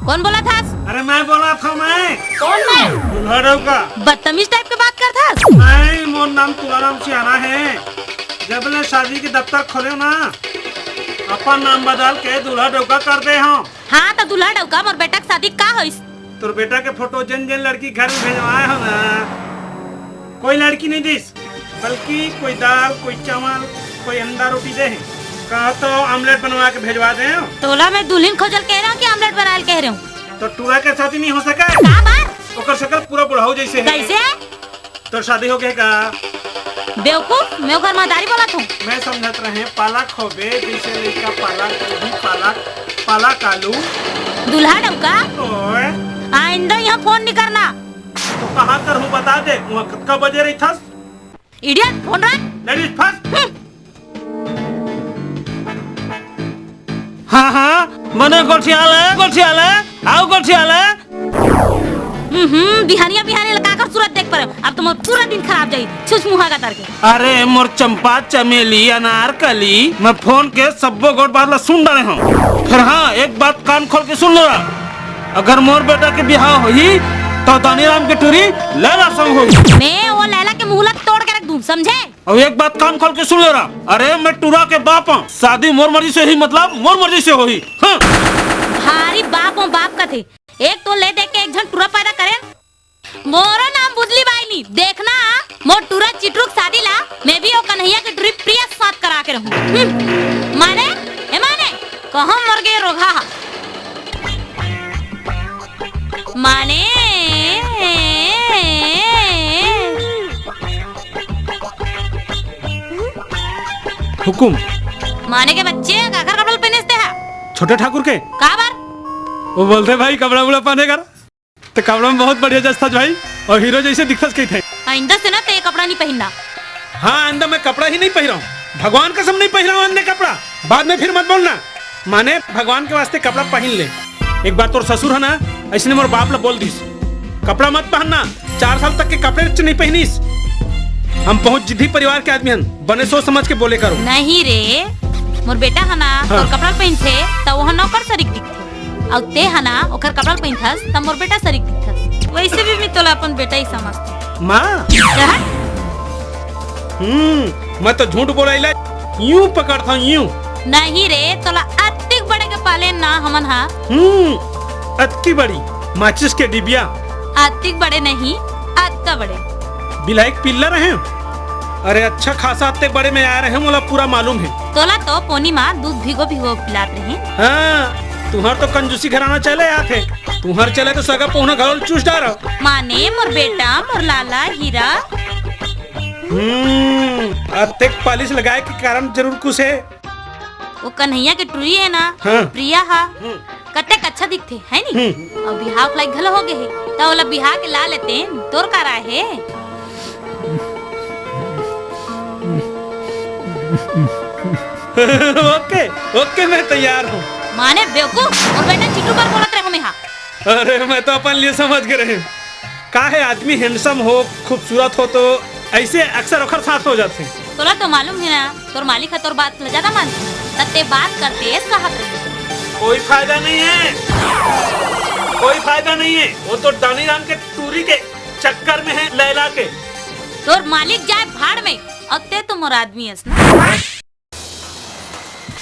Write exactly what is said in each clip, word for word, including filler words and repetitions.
कौन बोलत हस? अरे मैं बोलत हँव, मैं। कौन मैं? दूल्हा डउका। बदतमीज टाइप के बात करत हस। नहीं, मोर नाम तुलाराम सियाना हे। जब ले शादी के दफ्तर खोलेंव ना, अपन नाम बदल के दूल्हा डउका कर दे हँव। हाँ, त दूल्हा डउका, मोर बेटा के शादी का होइस? तोर बेटा के फोटो जेन जेन लड़की घर में भेजवाए हँव ना, कोई लड़की नहीं दिस, बल्कि कोई दाल, कोई चावल, कोई अंडा रोटी दे हे। कहा तो आमलेट बनवा के भेजवा दे। तोला मैं दुल्हिन खोजल कहे रहेंव कि आमलेट बनाए ल कहे रहेंव? तो टूरा के शादी नहीं हो सके। का बात? ओकर शकल पूरा बुढ़ऊ जइसे हे। कइसे? तोर शादी हो गे का? बेवकूफ, मैं ओकर महतारी बोलत हँव। मैं समझत रहेंव पालक होबे, जइसे लइका पालक, गोभी पालक, पालक आलू। दूल्हा डउका, ओए। आइंदा इहाँ फोन नहीं करना। तो कहाँ करहूँ बता दे, उहाँ कतका बजे रहिथस? Idiot, फोन रख। Ladies first। हम्म। हाँ, हाँ, बने गोठियाले, गोठियाले, आव गोठियाले। हम्म, बिहानिया, बिहानिया ल काकर सूरत देख परेंव। अब तो मोर पूरा दिन खराब जाही, छुछ मुहा का तरके। अरे, मोर चंपा, चमेली, अनारकली, मैं फोन के सब्बो गोठ बात ला सुन डारे हँव। फेर हाँ, एक बात कान खोल के सुन ले रहा, अगर मोर बेटा के बिहाव होही, त दानीराम के टूरी लैला संग होही। मैं ओ लैला के मुँह ला तोड़ के रख दूँ, समझे? अउ एक बात कान खोल के सुन ले रहा, अरे मैं टूरा के बाप हँव, शादी मोर मर्जी से ही, मतलब मोर मर्जी से होही। हाँ। भारी बाप हँव बाप कथे, एक तो ले दे के एक झन टूरा पैदा करेन। मोरो नाम बुजली बाई नी, देखना मोर टूरा चिटरू के शादी ला मैं भी ओ कन्हैया के टूरी प्रिया के साथ करा के रहूँ। हम्म, माने, ए माने, कहाँ मर गे रोगहा हा? माने, हुकुम। माने के बच्चे, काकर कपड़ा ल पहिने हस तेहा? छोटे ठाकुर के। का बर? वो बोलथे भाई, कपड़ा उपड़ा पहने कर, त कपड़ा में बहुत बढ़िया जचथस भाई, अउ हीरो जइसे दिखथस कहिथे। आइंदा से ना ते कपड़ा नहीं पहिनना। हाँ, आइंदा मैं कपड़ा ही नहीं पहिरँव, भगवान कसम नहीं पहिरँव अन्य कपड़ा। बाद में फिर मत बोलना। माने भगवान के वास्ते कपड़ा पहिन ले। एक बार तोर ससुर ह ना, अइसने मोर बाप ला बोल दिस, कपड़ा मत पहनना। चार साल तक के कपड़े नहीं पहिनिस। हम बहुत जिद्दी परिवार के आदमी हन, बने सोच समझ के बोले करो। नहीं रे, मोर बेटा ह ना, हाँ। तोर कपड़ा पहिनथे, त ओह नौकर सरीक दिखथे। अउ ते ह ना, ओखर कपड़ा पहिनथस, त मोर बेटा सरीक दिखथस। वइसे भी मैं तोला अपन बेटा ही समझथँव। माँ? क्या? हम्म, मैं तो झूठ बोलइला यूं पकड़थँव, यूं। नहीं रे, तोला अतिक बड़े के पालेन ना हमन हा। हम्म, अतकी बड़ी माचिस के डिबिया। अतिक बड़े नहीं, अतका बड़े। बिलाई के पिल्ला रहेंव। अरे अच्छा खासा अतेक बड़े में आय रहेंव, मोला पूरा मालूम हे। तोला तो पोनी मा दूध भिगो भिगो पिलात रहेंव। हाँ, तुँहर तो कंजूसी घराना चले आथे। तुँहर चले तो सगा पहुना घलो ल चूस डारव। माने मोर बेटा, मोर लाला हीरा। हम्म, अतेक पालिश लगाय के कारण जरूर कुछ हे। ओ कन्हैया के टूरी हे ना, हाँ। प्रिया हा। हम्म। कतेक अच्छा दिखथे, हे नी? हम्म। अउ बिहाव के लायक घलो हो गे हे, त ओला बिहा के ला लेतेन, तोर का राय हे? OK, OK, मैं तैयार हँव। माने बेवकूफ, मोर बेटा चिटरू बर बोलत रहेंव मैं हा। अरे, मैं तो अपन लिए समझ गे रहेंव। का हे, आदमी handsome हो, खूबसूरत हो, तो अइसे अक्सर ओखर साथ हो जाथे। तोला तो मालूम हे ना, तोर मालिक ह तोर बात ला ज्यादा मानथे, त ते बात करते कहत रहे। कोई फायदा नहीं है, कोई फायदा नहीं है। वो तो दानीराम के टूरी के चक्कर में है, लैला के। तोर मालिक जाय भाड़ में, अउ ते तो मोर आदमी हस ना।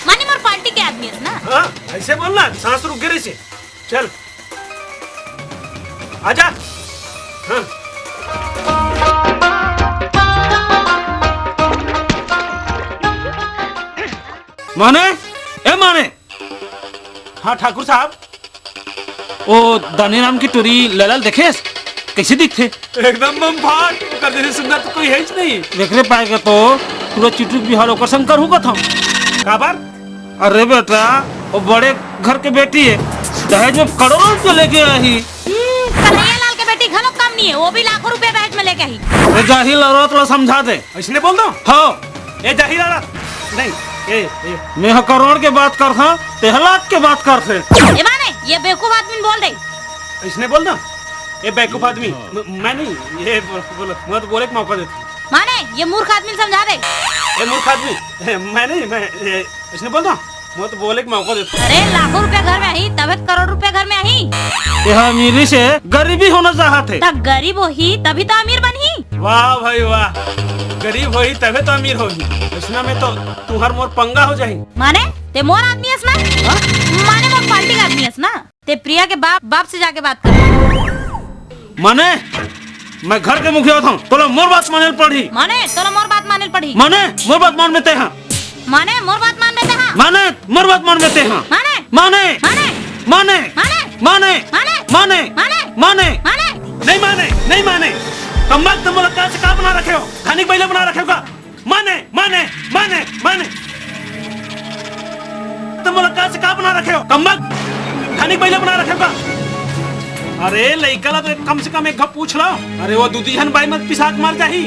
माने मोर पार्टी के आदमी हस ना। हाँ, अइसे बोलना, सांस रुक गे रहिसे। चल, आजा। हाँ। माने, ए माने। हाँ ठाकुर साहब। ओ दानीराम के टूरी लैला ल देखेस? कइसे दिखथे? एकदम बम फाट, ओकर जइसे सुंदर तो कोई हेच नहीं। एकरे पाय के तो टूरा चिटरू के बिहाव ल ओकर संग करहूँ कथँव। काबर? अरे बेटा, ओ बड़े घर के बेटी हे, दहेज में करोड़ों रुपया लेके आही। हम्म, कन्हैया लाल के बेटी घलो कम नहीं हे, वो भी लाखों रुपया दहेज में लेके आही। ए जाहिल औरत ला समझा दे। अइसने बोल दँव? हाँ। ए जाहिल औरत। नहीं, ए, ए। मैं ह करोड़ के बात करथँव, तेह लाख के बात करथे। ए माने, ये बेवकूफ आदमी ल बोल दे। अइसने बोल दँव? ए बेवकूफ आदमी, म-, मैं नहीं, ये बोल, बोल, मैं तो बोले के मौका देथँव। माने, ये मूर्ख आदमी ल समझा दे। ए मूर्ख आदमी, ए, मैं नहीं, मैं, ए, अइसने बोल दँव? मैं तो बोले के मौका देता। अरे, लाखों रुपया घर में आही, तभे तो करोड़ रुपया घर में आही। ये अमीरी से गरीबी होना चाहत हे। त गरीब होही, तभी तो अमीर बनही। वाह भाई वाह, गरीब होही तभे तो अमीर होही। इसना में तो तुहर मोर पंगा हो जाही। माने, ते मोर आदमी हस ना? हाँ? माने, मोर पार्टी का आदमी हस ना? ते प्रिया के बाप, बाप से जाके बात कर। माने, मैं घर के मुखिया हूँ, तोला मोर बात माने ल पड़ही। माने, तोला मोर बात माने ल पड़ही। माने, मोर बात मान में ते हा। माने, मोर बात मान में ते हा। माने, मोर बात मान में ते हा। माने। माने। माने। माने। माने। माने। माने। माने। माने। माने। नहीं माने, नहीं माने। कम वक्त मोला का से का बना रखे हो? धनिक बैला बना रखे हो का? माने, माने, माने, माने। तुम लोग का से का बना रखे हो? कम वक्त। धनिक बैला बना रखे हो का? अरे, लइका ला तो कम से कम एक घ पूछ लो। अरे, वो दूधी झन बाई मत पिसाक मर जाही।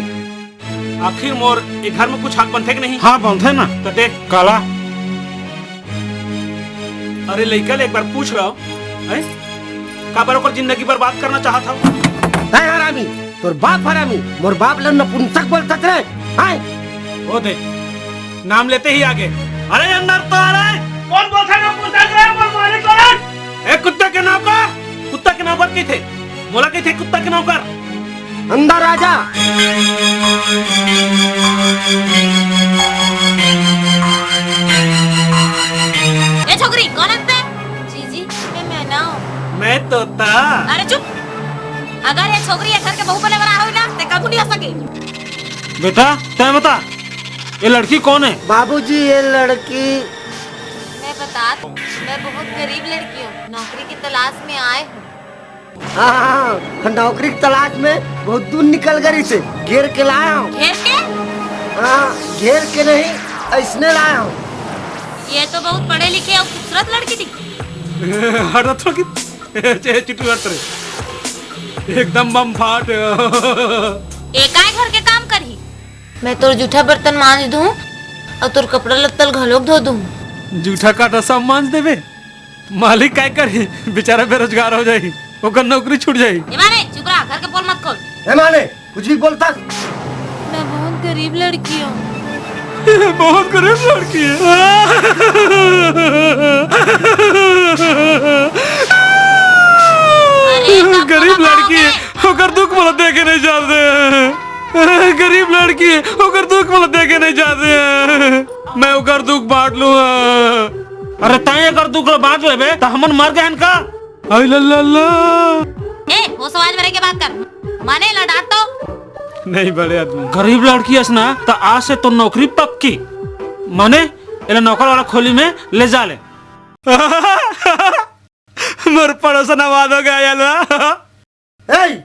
आखिर मोर ए घर में कुछ हक बनथे कि नहीं? हाँ, बनथे ना। तो देख। काला? अरे लइका ले एक बार पूछ रहा हूँ, हैं? काबर ओकर जिंदगी बर्बाद करना चाहत हव? हैं हरामी, तोर बाप हरामी, मोर बाप ल नपुंसक बोलथस रे, हैं? ओ दे, नाम लेते ही आगे। अरे अंदर तो आ रहा है। कौन बोलता है नपुंसक रे? बोल मालिक कौन? ए कुत्ता के नौकर, कुत्ता के नौकर कहिथे? मोला कहिथे कुत्ता के नौकर। अंदर आजा। ए छोकरी, कौन हस ते? जीजी, मैं मैना हूँ। मैं तोता। अरे चुप। अगर ये छोकरी ये घर के बहू बने वाला होई ना, ते कबू नहीं हो सके। बेटा, तै बता, ये लड़की कौन है? बाबूजी, ये लड़की मैं बता, मैं बहुत गरीब लड़की हूँ, नौकरी की तलाश में आए हूँ। हाँ, हाँ, हाँ, नौकरी की तलाश में बहुत दूर निकल गई से घेर के लाया हूँ। घेर के? हाँ, घेर के नहीं, ऐसने लाया हूँ। ये तो बहुत पढ़े लिखे और खूबसूरत लड़की दिखी। हट थोड़ा कि ए, चिट्टू हट रे। एकदम बम फाट। ए काय घर के काम करही? मैं तोर जूठा बर्तन मांज दूँ और तोर कपड़ा लत्तल घलोक धो दूँ। जूठा काटा सब मांज देबे। मालिक काय करही, बेचारा बेरोजगार हो जाही, ओकर नौकरी छूट जाही। ए माने, चुप रहा, घर के पोल मत खोल। ए माने, कुछ भी बोलता। मैं बहुत गरीब लड़की हूँ। बहुत गरीब लड़की है। अरे, गरीब लड़की है, ओकर दुख मोला देखे नहीं जाते। गरीब लड़की है, ओकर दुख मोला देखे नहीं जाते। मैं ओकर दुख बांट लूँ। अरे, तैं अगर दुख ला बांट लेबे, त हमन मर गए हन का? आई ला ला ला। ए, वो समाज में रह के बात कर। माने ला डांट तो। नहीं बड़े आदमी। गरीब लड़की हस ना, त आज से तो नौकरी पक्की। माने, एला नौकर वाला खोली में ले जा ले। मोर पड़ोसन आबाद हो गया याला। ए,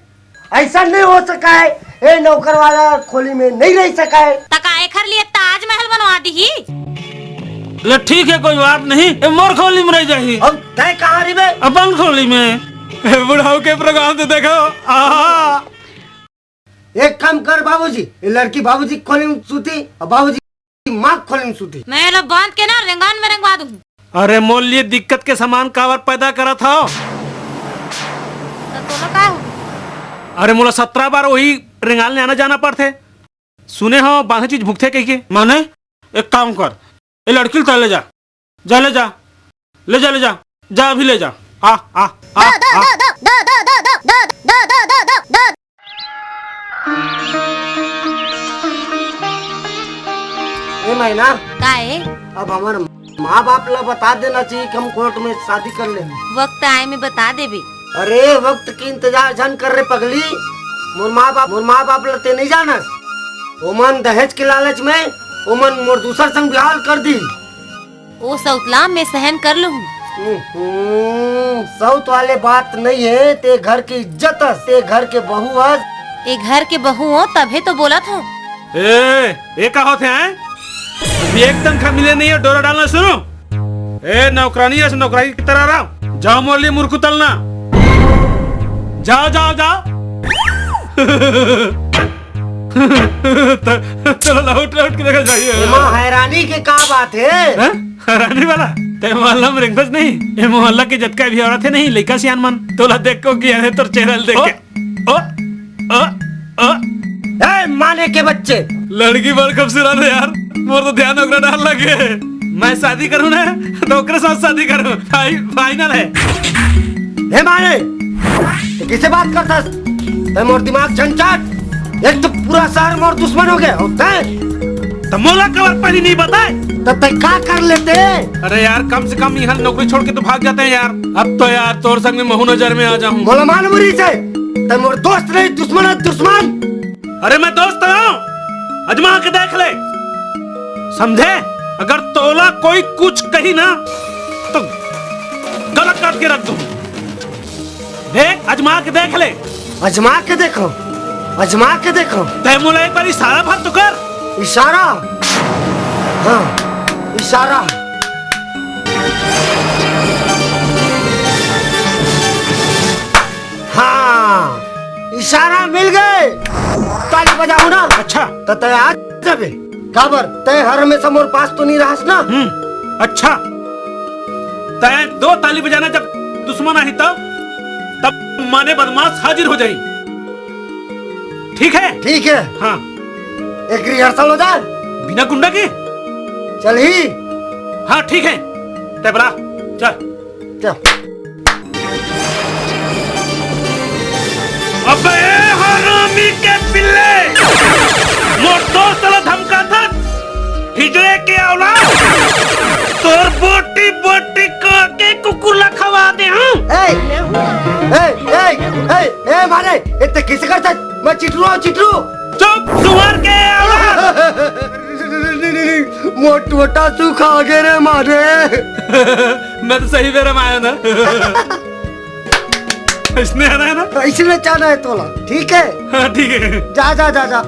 ऐसा नहीं हो सका है। ए, नौकर वाला खोली में नहीं रह सका है। तका एखर लिए ताजमहल बनवा दीही। ले ठीक है, कोई बात नहीं, ए मोर खोली में रह जाही। अब तय कहाँ रही बे? अपन खोली में। ए, बुढ़ाऊ के प्रोग्राम तो देखो। आहा। एक काम कर बाबूजी, ये लड़की बाबूजी की खोली में सूती और बाबूजी माँ खोली में सूती। मैं ला बांध के ना रेंगान में रेंगवा दूँ। अरे मोर लिए दिक्कत के सामान काबर पैदा करत हव? त तोला का हो? अरे मोला सत्रह बार वही रेंगाल ले आना जाना पड़थे। सुने हव बांधे चीज भुगते कहिके। माने एक काम कर, ए लड़की ल तैं ले जा, जा ले जा, ले जा, ले जा, जा अभी ले जा, आ, आ, आ, आ। ए मैना, का है? अब हमर माँ बाप ला बता देना चाहिए कि हम कोर्ट में शादी कर ले। वक्त आए में बता देबे। अरे वक्त के इंतजार झन कर रे पगली, मोर माँ बाप, मोर माँ बाप ला ते नहीं जानस, ओमन दहेज के लालच में ओमन मोर दूसर संग बिहाव कर दी। ओ सौतला मैं सहन कर लूँ। हम्म, सौत वाले बात नहीं है, ते घर की इज्जत हस, ते घर के बहू हस। ए घर के बहू हो तभे तो बोलत हो। ए, ए का होथे हैं? अभी एक तनखा मिले नहीं है, डोरा डालना शुरू। ए नौकरानी, ऐसे नौकरानी की तरह रहो। जाओ मोर लिए मुरकू तलना। जाओ, जाओ, जाओ। त-, चलो लौट, लौट के देखा जाइए। एमा हैरानी के का बात है? हैं? हैरानी वाला? ते मोहल्ला में रेंगबस नहीं? ए मोहल्ला के जतका भी औरत है नहीं, लइका सियान मन, तोला देख को किया है तोर चेहरा ल देख के। ओ, ओ, ओ। ए, माने के बच्चे। लड़की बड़ खूबसूरत है यार, मोर तो ध्यान ओकरा डार लगे। मैं शादी करूँ ना, तो ओकरे साथ शादी करूँ। फाइ-, फाइनल है। हे माने, तैं कइसे बात करथस? तैं मोर दिमाग झन चाट। एक तो पूरा शहर मोर दुश्मन हो गया, अउ तैं? त मोला काबर पहिली नहीं बताए? त तैं का कर लेते? अरे यार, कम से कम इहाँ नौकरी छोड़ के तो भाग जाते हैं यार। अब तो यार, तोर संग में महूँ नजर में आ जाहूँ। मोला मालूम रहिसे, तैं मोर दोस्त नहीं, दुश्मन है, दुश्मन। अरे मैं दोस्त हूँ, अजमा के देख ले, समझे? अगर तोला कोई कुछ कही ना, तो गला काट के रख दूँ। देख, अजमा के देख ले। अजमा के देखो, अजमा के देखो। तैं मोला एक बार इशारा भर तो कर। इशारा? हाँ, इशारा। हाँ, इशारा मिल गए। ताली बजाओ ना। अच्छा। त तैं आ जाबे। काबर? तैं हर हमेशा मोर पास तो नहीं रहस ना। हम्म, अच्छा। तैं दो ताली बजाना, जब दुश्मन आही तब, तब माने बदमाश हाजिर हो जाही। ठीक है? ठीक है। हाँ। एक rehearsal हो जाए। बिना गुंडा के? चलही। हाँ, ठीक है। तैं बला, चल। चल। अबे ए हरामी के पिल्ले, मोर दोस्त ला धमकाथस, हिजड़े के औलाद, तोर बोटी बोटी करके कुकुर ला खवा देहूँ। ए, ए, ए, ए, ए, माने, ए, तैं कइसे करथस? मैं चिटरू हूँ, चिटरू। चुप, सुअर के औलाद। मोटमोटा सुखा गे रे माने। मैं तो सही बेरा में आया ना। इसने आना है ना? इसने चाहना है तोला, ठीक है? हाँ, ठीक है। जा, जा, जा, जा।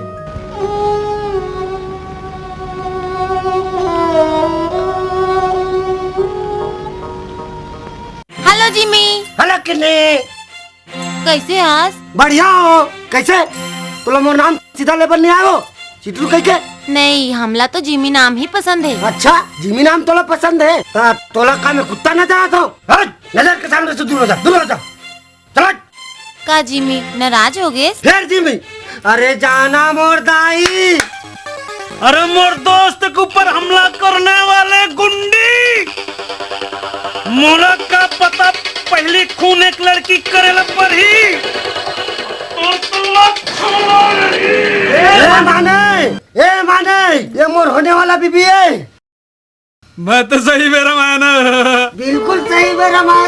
हेलो जिमी। हेलो किन्नी। कइसे हस? बढ़िया हो। कइसे? तोला मोर नाम सीधा लेबर नहीं आयो? चिटरू कहिके? नहीं, हमला तो जिमी नाम ही पसंद है। अच्छा, जिमी नाम तोला पसंद है? हाँ, तोला का मैं कुत्ता नजर आता हूँ? हट, नजर के सामने से दूर हो जा, दूर हो जा। चल हट। का जिमी नाराज हो गेस? फेर जिमी, अरे जाना मोर दाई। अरे मोर दोस्त के ऊपर हमला करने वाले गुंडी, मोला का पता पहली खून एक लड़की करे ला पड़ही। तो तुम मत खाना नहीं। ए माने, ए माने, ये मोर होने वाला बीबी है। मैं तो सही बेरा में आया ना। बिल्कुल सही बेरा में आया।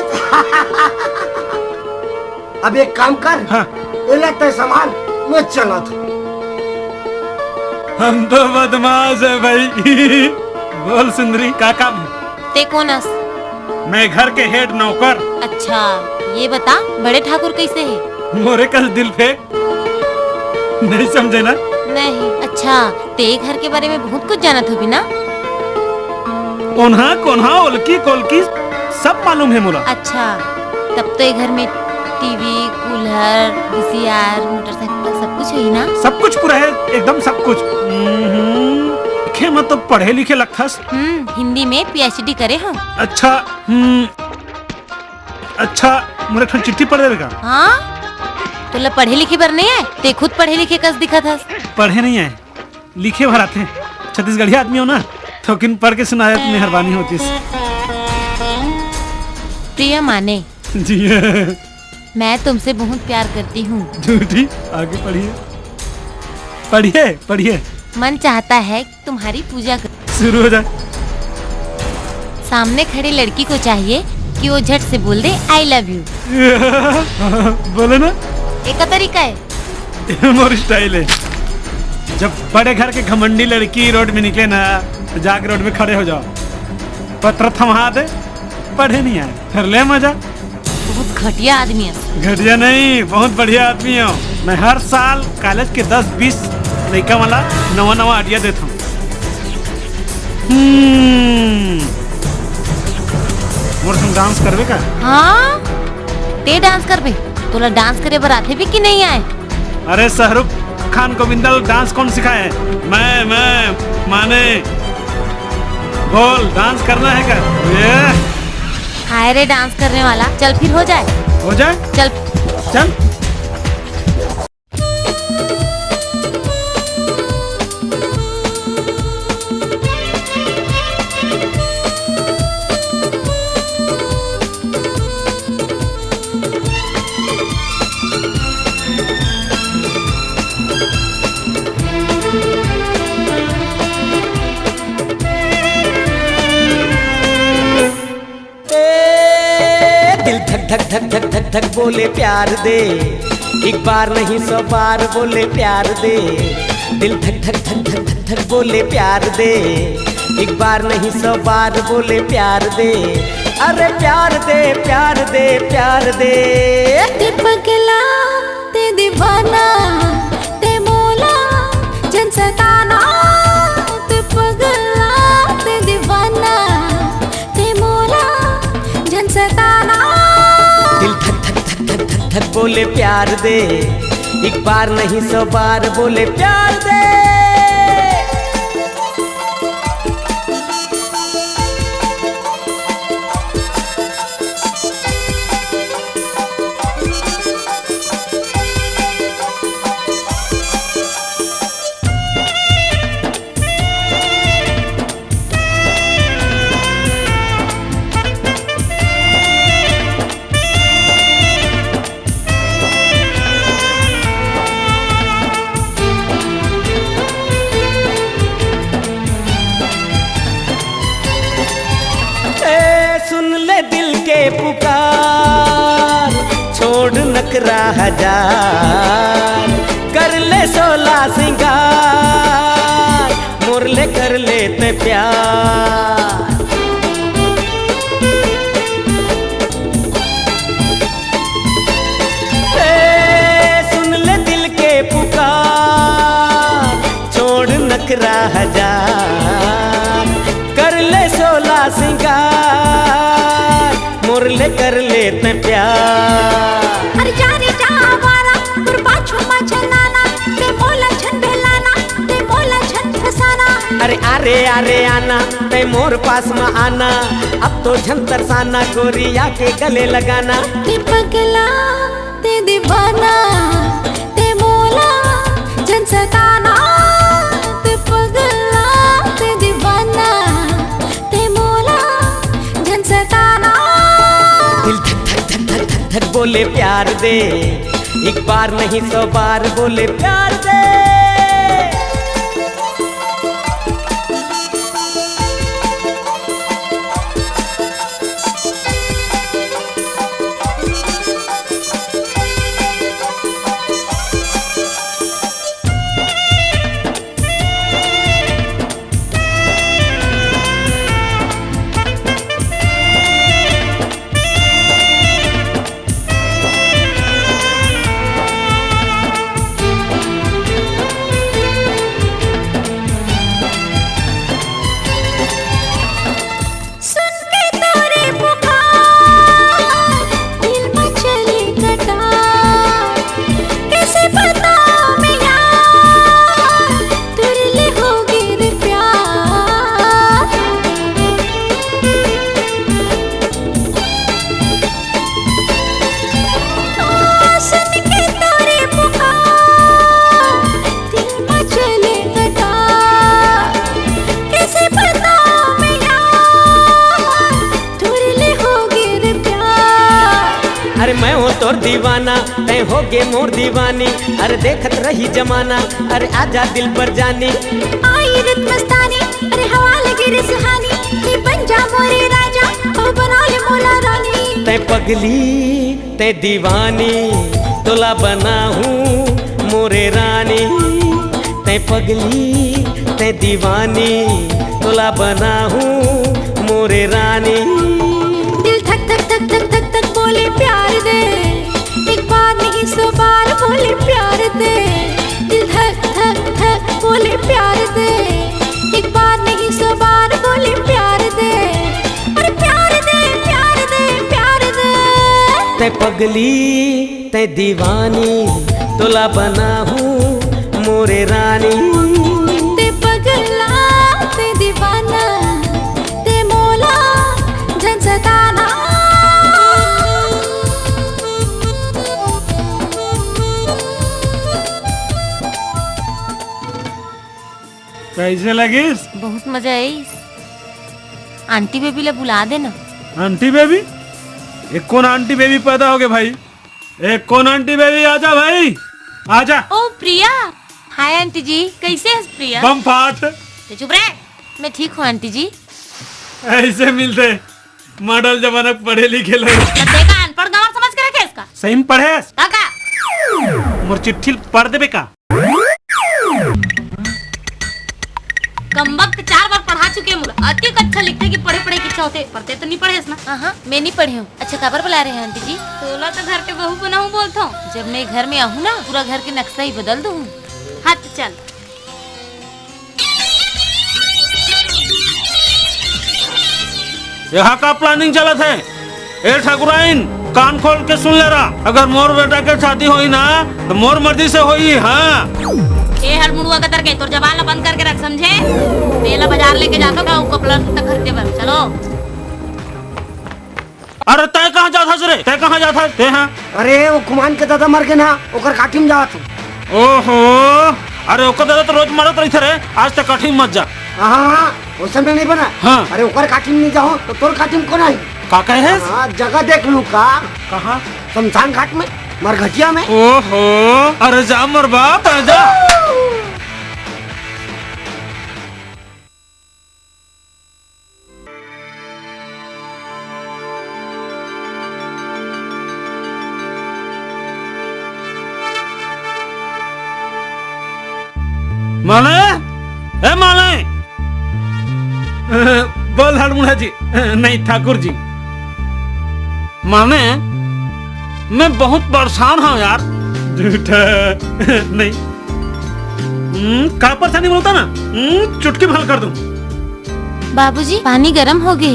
अब एक काम कर, हाँ। एला तय संभाल, मैं चलत हूँ। हम तो बदमाश है भाई। बोल सुंदरी, का काम है? ते कोन अस? मैं घर के हेड नौकर। अच्छा, ये बता, बड़े ठाकुर कैसे है? मोरे कस दिल फेंक। नहीं समझे ना? नहीं। अच्छा, ते घर के बारे में बहुत कुछ जानत होबी ना? ओन्हा कोन्हा, ओलकी कोलकी, सब मालूम है मोला। अच्छा, तब तो ये घर में टीवी, कूलर, वीसीआर, मोटरसाइकिल, सब कुछ है ही ना? सब कुछ पूरा है, एकदम सब कुछ। हम्म, लिखे में तो पढ़े लिखे लगथस। हम्म, हिंदी में पीएचडी करे हूँ। अच्छा, हम्म, अच्छा, मोर एक ठन चिट्ठी पढ़ देबे का? हाँ? तोला पढ़े लिखे बर नहीं है? ते खुद पढ़े लिखे कस दिखत हस। पढ़े नहीं है, लिखे भर आथे। छत्तीसगढ़िया आदमी हो ना, थोकिन पढ़ के सुनाए त मेहरबानी होतिस। प्रिय माने। जी। मैं तुमसे बहुत प्यार करती हूँ। झूठी, आगे पढ़िए। पढ़िए, पढ़िए। मन चाहता है तुम्हारी पूजा कर। शुरू हो जाए। सामने खड़ी लड़की को चाहिए कि वो झट से बोल दे, "I love you।" बोले ना। एक तरीका है। मोर स्टाइल है। जब बड़े घर के घमंडी लड़की रोड में निकले ना, तो जाके रोड में खड़े हो जाओ, पत्र थमा दे, पढ़े नहीं आए, फिर ले मजा। बहुत घटिया आदमी है। घटिया नहीं, बहुत बढ़िया आदमी हो। मैं हर साल कॉलेज के दस बीस लइका वाला नवा नवा आइडिया देता हूँ। हम्म, मोर संग डांस करबे का? हाँ, ते डांस करबे? तोला डांस करे बर आथे भी कि नहीं आए? अरे शाहरुख खान गोविंदा डांस कौन सिखाए? मैं, मैं, माने, बोल, डांस करना है क्या? ये। हाय रे डांस करने वाला, चल फिर हो जाए। हो जाए? चल। चल। धक धक धक धक धक बोले प्यार दे, एक बार नहीं सौ बार बोले प्यार दे। दिल धक धक धक धक धक धक बोले प्यार दे, एक बार नहीं सौ बार बोले प्यार दे। अरे प्यार दे, प्यार दे, प्यार दे। ते पगला, ते दीवाना, ते मोला जन सताना। ते पगला, ते दीवाना, ते मोला जन सताना। दिल धक धक धक धक धक धक बोले प्यार दे, एक बार नहीं सौ बार बोले प्यार दे। ए, सुन ले दिल के पुकार, छोड़ नखरा हजार, कर ले सोला सिंगार, मोर ले कर ले ते प्यार। ए, सुन ले दिल के पुकार, छोड़ नखरा हजार, कर ले सोला सिंगार, मोर ले कर ले ते प्यार। अरे जाने जा आवारा, मोर पाछू मा झनाना, ते मोला झन बहलाना, ते मोला झन फसाना। अरे, अरे, अरे आना, ते मोर पास मा आना, अब तो झन तरसाना, गोरिया के गले लगाना। ते पगला, ते दीवाना, ते मोला झन सताना। ते पगला, ते दीवाना, ते मोला झन सताना। दिल धक धक धक धक धक धक बोले प्यार दे, एक बार नहीं सौ बार बोले प्यार दे। सुन के तोरे पुकार, दिल में चली कटार। कैसे बताओ मैं यार, तुरले हो गे रे प्यार। ओ, सुन के तोरे पुकार, दिल में चले कटार। कैसे बताओ मैं यार, तुरले हो गे रे प्यार। अरे मैं हो तोर दीवाना, तै हो गे मोर दीवानी। अरे देखत रही जमाना, अरे आजा दिल पर जानी। आई रत मस्तानी, अरे हवा लगे रे सुहानी। तै बन जा मोरे राजा, ओ बना ले मोला रानी। तै पगली, तै दीवानी, तोला बनाहूँ मोरे रानी। तै पगली, तै दीवानी, तोला बनाहूँ मोरे रानी। दिल धक धक धक धक धक धक बोले प्यार दे, एक बार नहीं सौ बार बोले प्यार दे। दिल धक धक धक बोले प्यार दे, एक बार नहीं सौ बार बोले प्यार दे। अरे प्यार दे, प्यार दे, प्यार दे। तै पगली, तै दीवानी, तोला बनाहूँ मोरे रानी। तै पगला, तै दीवाना, तै मोला झन सताना। कैसे लगिस? बहुत मजा आइस। आंटी बेबी ला बुला देना। Aunty baby? ये कौन आंटी बेबी पैदा हो गए भाई? ए, कौन आंटी बेबी? आजा भाई, आजा। ओ प्रिया। हाय आंटी जी, कैसे हस प्रिया? बम फाट। ते चुप रह। मैं ठीक हूँ आंटी जी। ऐसे मिलते मॉडल जमाना के पढ़े लिखे लोग। तब देखा अनपढ़ सही में पढ़ेस? काका, मोर चिट्ठी ल पढ़ देबे का? कमबख्त, चार बार पढ़ा चुके मोला। अतिक अच्छा लिखथे कि पढ़े पढ़े के इच्छा होथे, पर ते तो नहीं पढ़ेस ना। हाँ हाँ, मैं नहीं पढ़े हूँ। अच्छा, काबर बुला रहे हैं आंटी जी? तोला तो घर के बहू बनाऊ बोलथो। जब मैं घर में आहूँ ना, पूरा घर के नक्शा ही बदल दूँ। हाँ तो चल। यहाँ का planning चलत हे? ए ठाकुराइन, कान खोल के सुन ले रहा, अगर मोर बेटा के शादी होई ना, तो मोर मर्जी से होई। हाँ। ए हड़मुड़ुआ कतर के, तोर जबान ला बंद करके रख, समझे? मेला बाजार लेके जाथो का, उ कपड़ा लत्ता खरीदे बर। चलो। अरे तय कहाँ जात हस रे? तय कहाँ जात हस? तय हाँ। अरे वो खुमान के दादा मर गे ना, ओकर काठी में जात हूँ। ओहो, अरे ओकर दादा तो रोज मरत रहिथे रे, आज तक काठी में मत जा। हाँ, हाँ, वो समय नहीं बना। हाँ। अरे ओकर काठी में नहीं जाओ तो तोर काठी में कौन आई? का कहे हस? हाँ, जगह देख लूँ का? कहाँ? शमशान घाट में, मरघटिया में। ओहो, अरे जा मोर बाप, जा। माने, ए माने। बोल हड़मुड़ा जी। नहीं, ठाकुर जी। माने, मैं बहुत परेशान हूँ यार। झूठा। नहीं। हम्म, का परेशानी बोलता ना? हम्म, चुटकी में हल कर दूँ। बाबूजी, पानी गरम हो गे।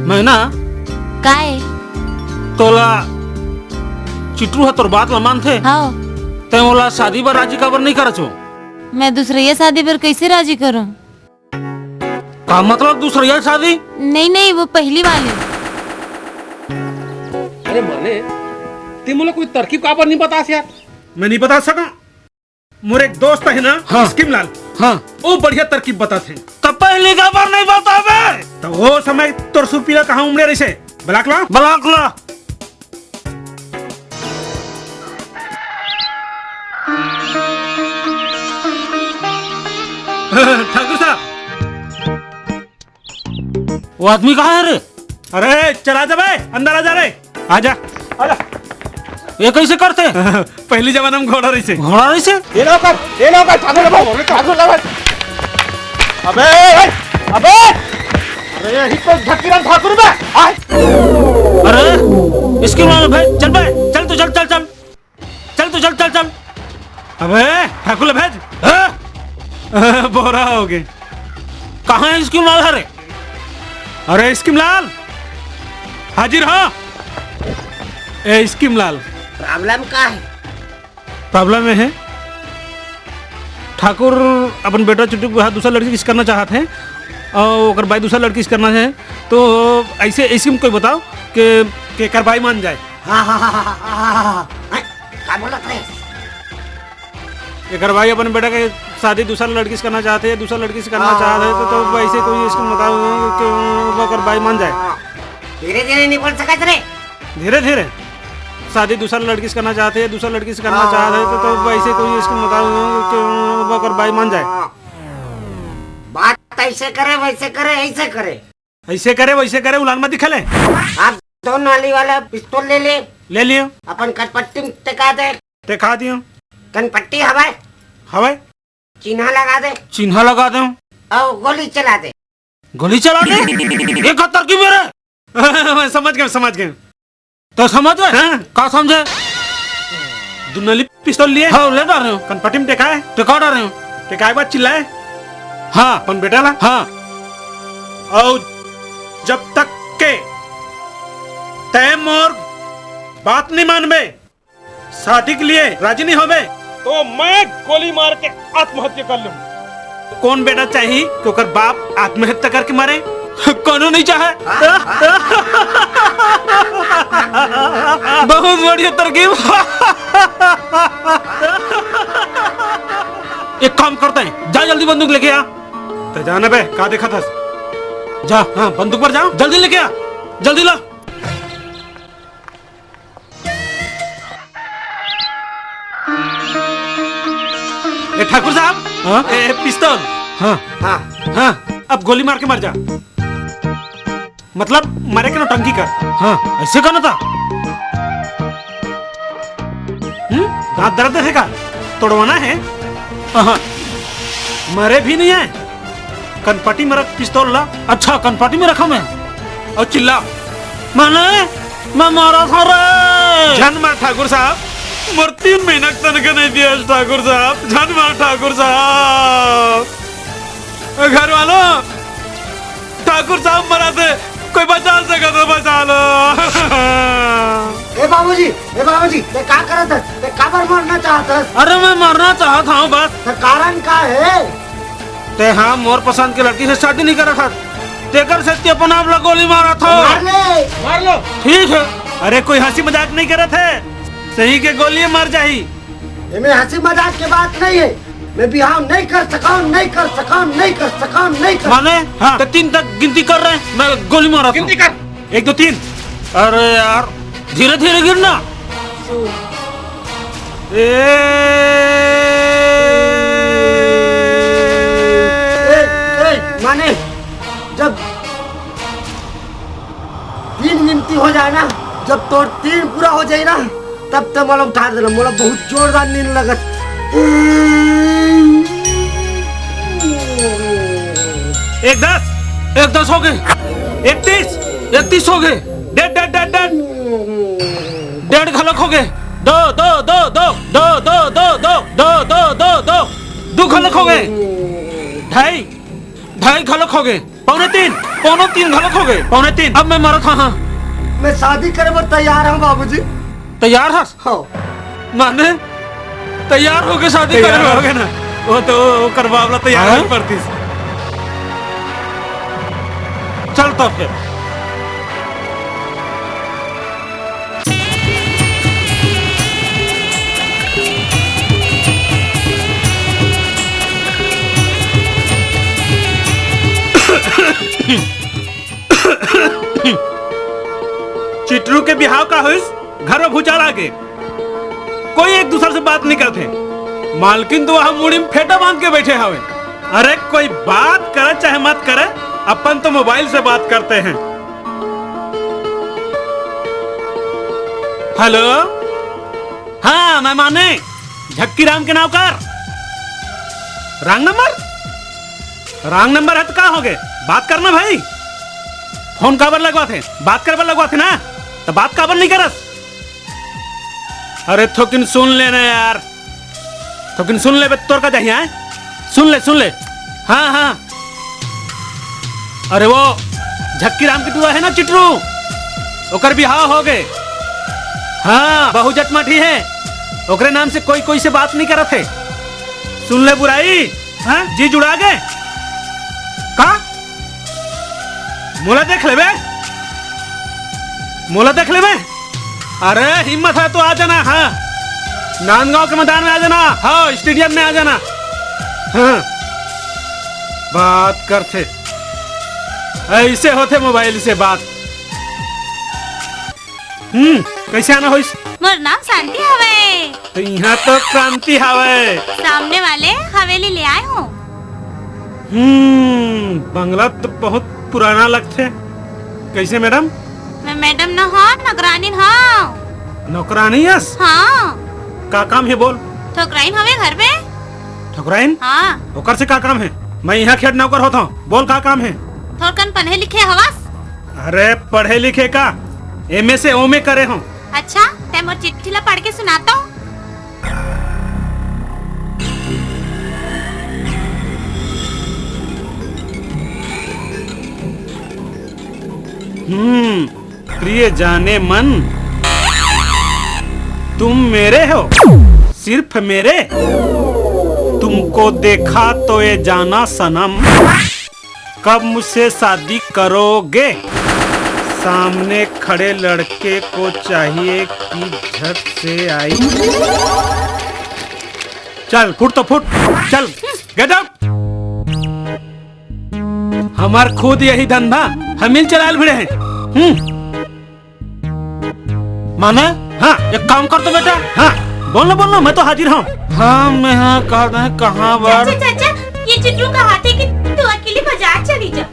मैं ना, काय? तोला चिटरू ह तोर बात ला मानथे। हाँ। तैं ओला शादी बर राजी काबर नहीं करत हो? मैं दूसरइया शादी बर कैसे राजी करूँ? का मतलब दूसरइया शादी? नहीं, नहीं, वो पहली वाली। अरे माने, तैं मोला कोई तरकीब काबर नहीं बतास यार? मैं नहीं बता सका। मोर एक दोस्त हे ना, हाँ। स्कीम लाल। हाँ। वो बढ़िया तरकीब बताथे। त पहली काबर नहीं बताबे? त वो समय तोर सुरपीला कहाँ उमड़े रहिसे? बलाक ला? बलाक ला। ठाकुर साहब, वो आदमी कहाँ है रे? अरे, चला जा बे, अंदर आ जा रे। आ जा। आ जा। ये कैसे करते? पहली जमाना में घोड़ा रहिसे। घोड़ा रहिसे? ये लो कर, ये लो कर, ठाकुर ला भाई, ठाकुर ला भाई। अबे, ए, अबे। अरे, यही तो ढक्कीराम ठाकुर बे। आ। अरे, इसकी माँ भाई, चल बे, चल तू, चल, चल, चल। चल तू, चल, चल, चल। अबे, ठाकुर ला भेज। हाँ? बोरा हो गे। कहाँ है स्कीम लाल हरे? अरे, स्कीम लाल, हाजिर हो। ए, स्कीम लाल। Problem का है? Problem ये है, ठाकुर अपन बेटा चुटरू के बिहाव दूसरा लड़की से करना चाहत हे, और ओकर बाई दूसरा लड़की से करना है, तो ऐसे स्कीम कोई बताओ कि, कि एकर बाई मान जाए। हाँ, हाँ, हाँ। हैं? का बोलत रहे? एकर बाई अपन बेटा के शादी दूसरा लड़की से करना चाहत हे, दूसरा लड़की से करना चाहत हे, तो, तो ऐसे कोई स्कीम बताओ कि ओकर बाई मान जाए। धीरे धीरे नहीं बोल सकत रे। धीरे धीरे? शादी दूसरा लड़की से करना चाहत हे, दूसरा लड़की से करना चाहत हे, तो, तो ऐसे कोई स्कीम बताओ कि ओकर बाई मान जाए। बात ऐसे करे, वैसे करे, ऐसे करे। ऐसे करे, वैसे करे, उलान मत दिखा ले। आप दो नाली वाला पिस्तौल ले ले। ले लियो। अपन कनपट्टी में टिका दे। टिका दियो। कनपट्टी हवय? हवय। चिन्हा लगा दे। चिन्हा लगा दे। और गोली चला दे। गोली चला दे? ये का तरकीब हे रे? मैं समझ गया, समझ गया। तो समझ गए? हाँ। का समझे? दो नली पिस्तौल लिए? हाँ, ले डाल रहे हो। कनपट्टी में टिकाए? टिका डाल रहे हो। टिकाए बाद चिल्लाए? हाँ। अपन बेटा ला? हाँ। और जब तक के तय मोर बात नहीं मानबे, शादी के लिए राजी नहीं होबे, तो मैं गोली मार के आत्महत्या कर लूं। कौन बेटा चाही कि ओकर बाप आत्महत्या करके मरे? कोनो नहीं चाहे। बहुत बढ़िया तरकीब। एक काम करते हैं, जा जल्दी बंदूक लेके आ। तो जाना बे, का देखा था? जा, हाँ, बंदूक पर जा, जल्दी लेके आ, जल्दी ला। ए ठाकुर साहब, हाँ? ए, ए, पिस्तौल। हाँ। हाँ। हाँ, अब गोली मार के मर जा। मतलब, मरे के नौटंकी कर। हाँ, ऐसे कहना था। हम्म, दांत दर्द है का? तोड़वाना है? हाँ। मरे भी नहीं है। कनपटी में रख पिस्तौल ला। अच्छा, कनपटी में रखा मैं। और चिल्ला। माने, मैं मारा था रे। झन मार ठाकुर साहब, मोर तीन महीना के तनखा नहीं दिया ठाकुर साहब, झन मार ठाकुर साहब। घर वालों, ठाकुर साहब मरा थे, कोई बचा सके तो बचा लो। ए बाबूजी, ए बाबूजी, ते का करत हस? ते काबर मरना चाहत हस? अरे मैं मरना चाहत हूँ बस। ते कारण का है? ते हाँ मोर पसंद के लड़की से शादी नहीं करत हस, तेकर से ते अपन आप ला गोली मारत हो। मार ले। मार लो। ठीक है। अरे कोई हंसी मजाक नहीं करत है, सही के गोली मर जाही। एमे हंसी मजाक के बात नहीं है। मैं बिहाव नहीं कर सका, नहीं कर सका, नहीं कर सका, नहीं कर माने? हाँ। ते तीन तक गिनती कर रहे हैं, मैं गोली मारा गिनती कर। एक, दो, तीन। अरे यार, धीरे धीरे गिरना। ए, ए, माने, जब तीन गिनती हो जाए ना, जब तोर तीन पूरा हो जाए ना, तब ते मोला उठा देना। मोला बहुत जोरदार नींद लगत। एक दस, एक दस हो गए, एक तीस, एक तीस हो गए, डेढ़, डेढ़, डेढ़, डेढ़, डेढ़ घलक हो गए, दो, दो, दो, दो, दो, दो, दो, दो, दो, दो, दो, दो, दो घलक हो गए, ढाई, ढाई घलक हो गए, पौने तीन, पौने तीन घलक हो गए, पौने तीन। अब मैं मरत हाँ, हाँ। मैं शादी करे बर तैयार हूँ बाबूजी। तैयार हस? हाँ। माने तैयार हो गए शादी तैयार करे बर? हो गए ना, वो तो ओकर बाप ला तैयार हाँ? होई पड़तीस। चल तो फिर। चिटरू के बिहाव का होइस, घर में भूचाल आगे, कोई एक दूसर से बात नहीं करते। मालकिन तो वहां मुड़ी में फेटा बांध के बैठे हवे। अरे कोई बात करे चाहे मत करे, अपन तो मोबाइल से बात करते हैं। हेलो, हाँ मैं माने, झक्की राम के नाव कर। Wrong number? रॉन्ग नंबर है तो का हो गए? बात करना भाई। फोन काबर लगवाथे? बात करे बर लगवाथे ना, तो बात काबर नहीं करस? अरे थोकिन सुन लेना यार, थोकिन सुन ले बे, तोर का चाहिए, हैं? सुन ले, सुन ले। हाँ, हाँ। अरे वो झक्की राम के टुरा है ना चिटरू, ओकर बिहाव हो गए। हाँ, बहू जटमाटी है, ओकरे नाम से कोई कोई से बात नहीं करत है। सुन ले बुराई, हाँ? जी जुड़ा गए का? मोला देख लेबे, मोला देख लेबे। अरे हिम्मत है तो आ जाना, हाँ, नांदगांव के मैदान में आ जाना, हाँ, स्टेडियम में आ जाना। हाँ, बात करथे, ऐसे होथे मोबाइल से बात। हम्म, कैसे आना होइस? मोर नाम शांति हवय। तो यहाँ तो क्रांति हवय। सामने वाले हवेली ले आए हो। हम्म, बंगला तो बहुत पुराना लगथे। कैसे मैडम? मैं मैडम न हो, नौकरानी हो। नौकरानी यस? हाँ। का काम है बोल? ठोकराइन हवे घर में। ठोकराइन? हाँ। ओकर से का काम है? मैं यहाँ खेत नौकर होता हूँ। बोल का काम है? थोड़कन पढ़े लिखे हवस? अरे पढ़े लिखे का, एमए से ओमे करे हूँ। अच्छा, तै मोर चिट्ठी ला पढ़ के सुनातो। हम्म, प्रिय जाने मन, तुम मेरे हो, सिर्फ मेरे। तुमको देखा तो ये जाना सनम, कब मुझसे शादी करोगे? सामने खड़े लड़के को चाहिए कि झट से आई। चल, फुट तो फुट, चल, गेट आउट। हमार खुद यही धंधा, हम ही चलाल भिड़े हैं। हम्म। माने? हाँ। एक काम कर तो बेटा। हाँ, बोलना, बोलना, मैं तो हाजिर हूँ। हाँ, मैं हाँ कहा था, कहाँ बार? चाचा, चाचा, ये चिटरू कहा थे कि तू अकेली बाजार चली जा।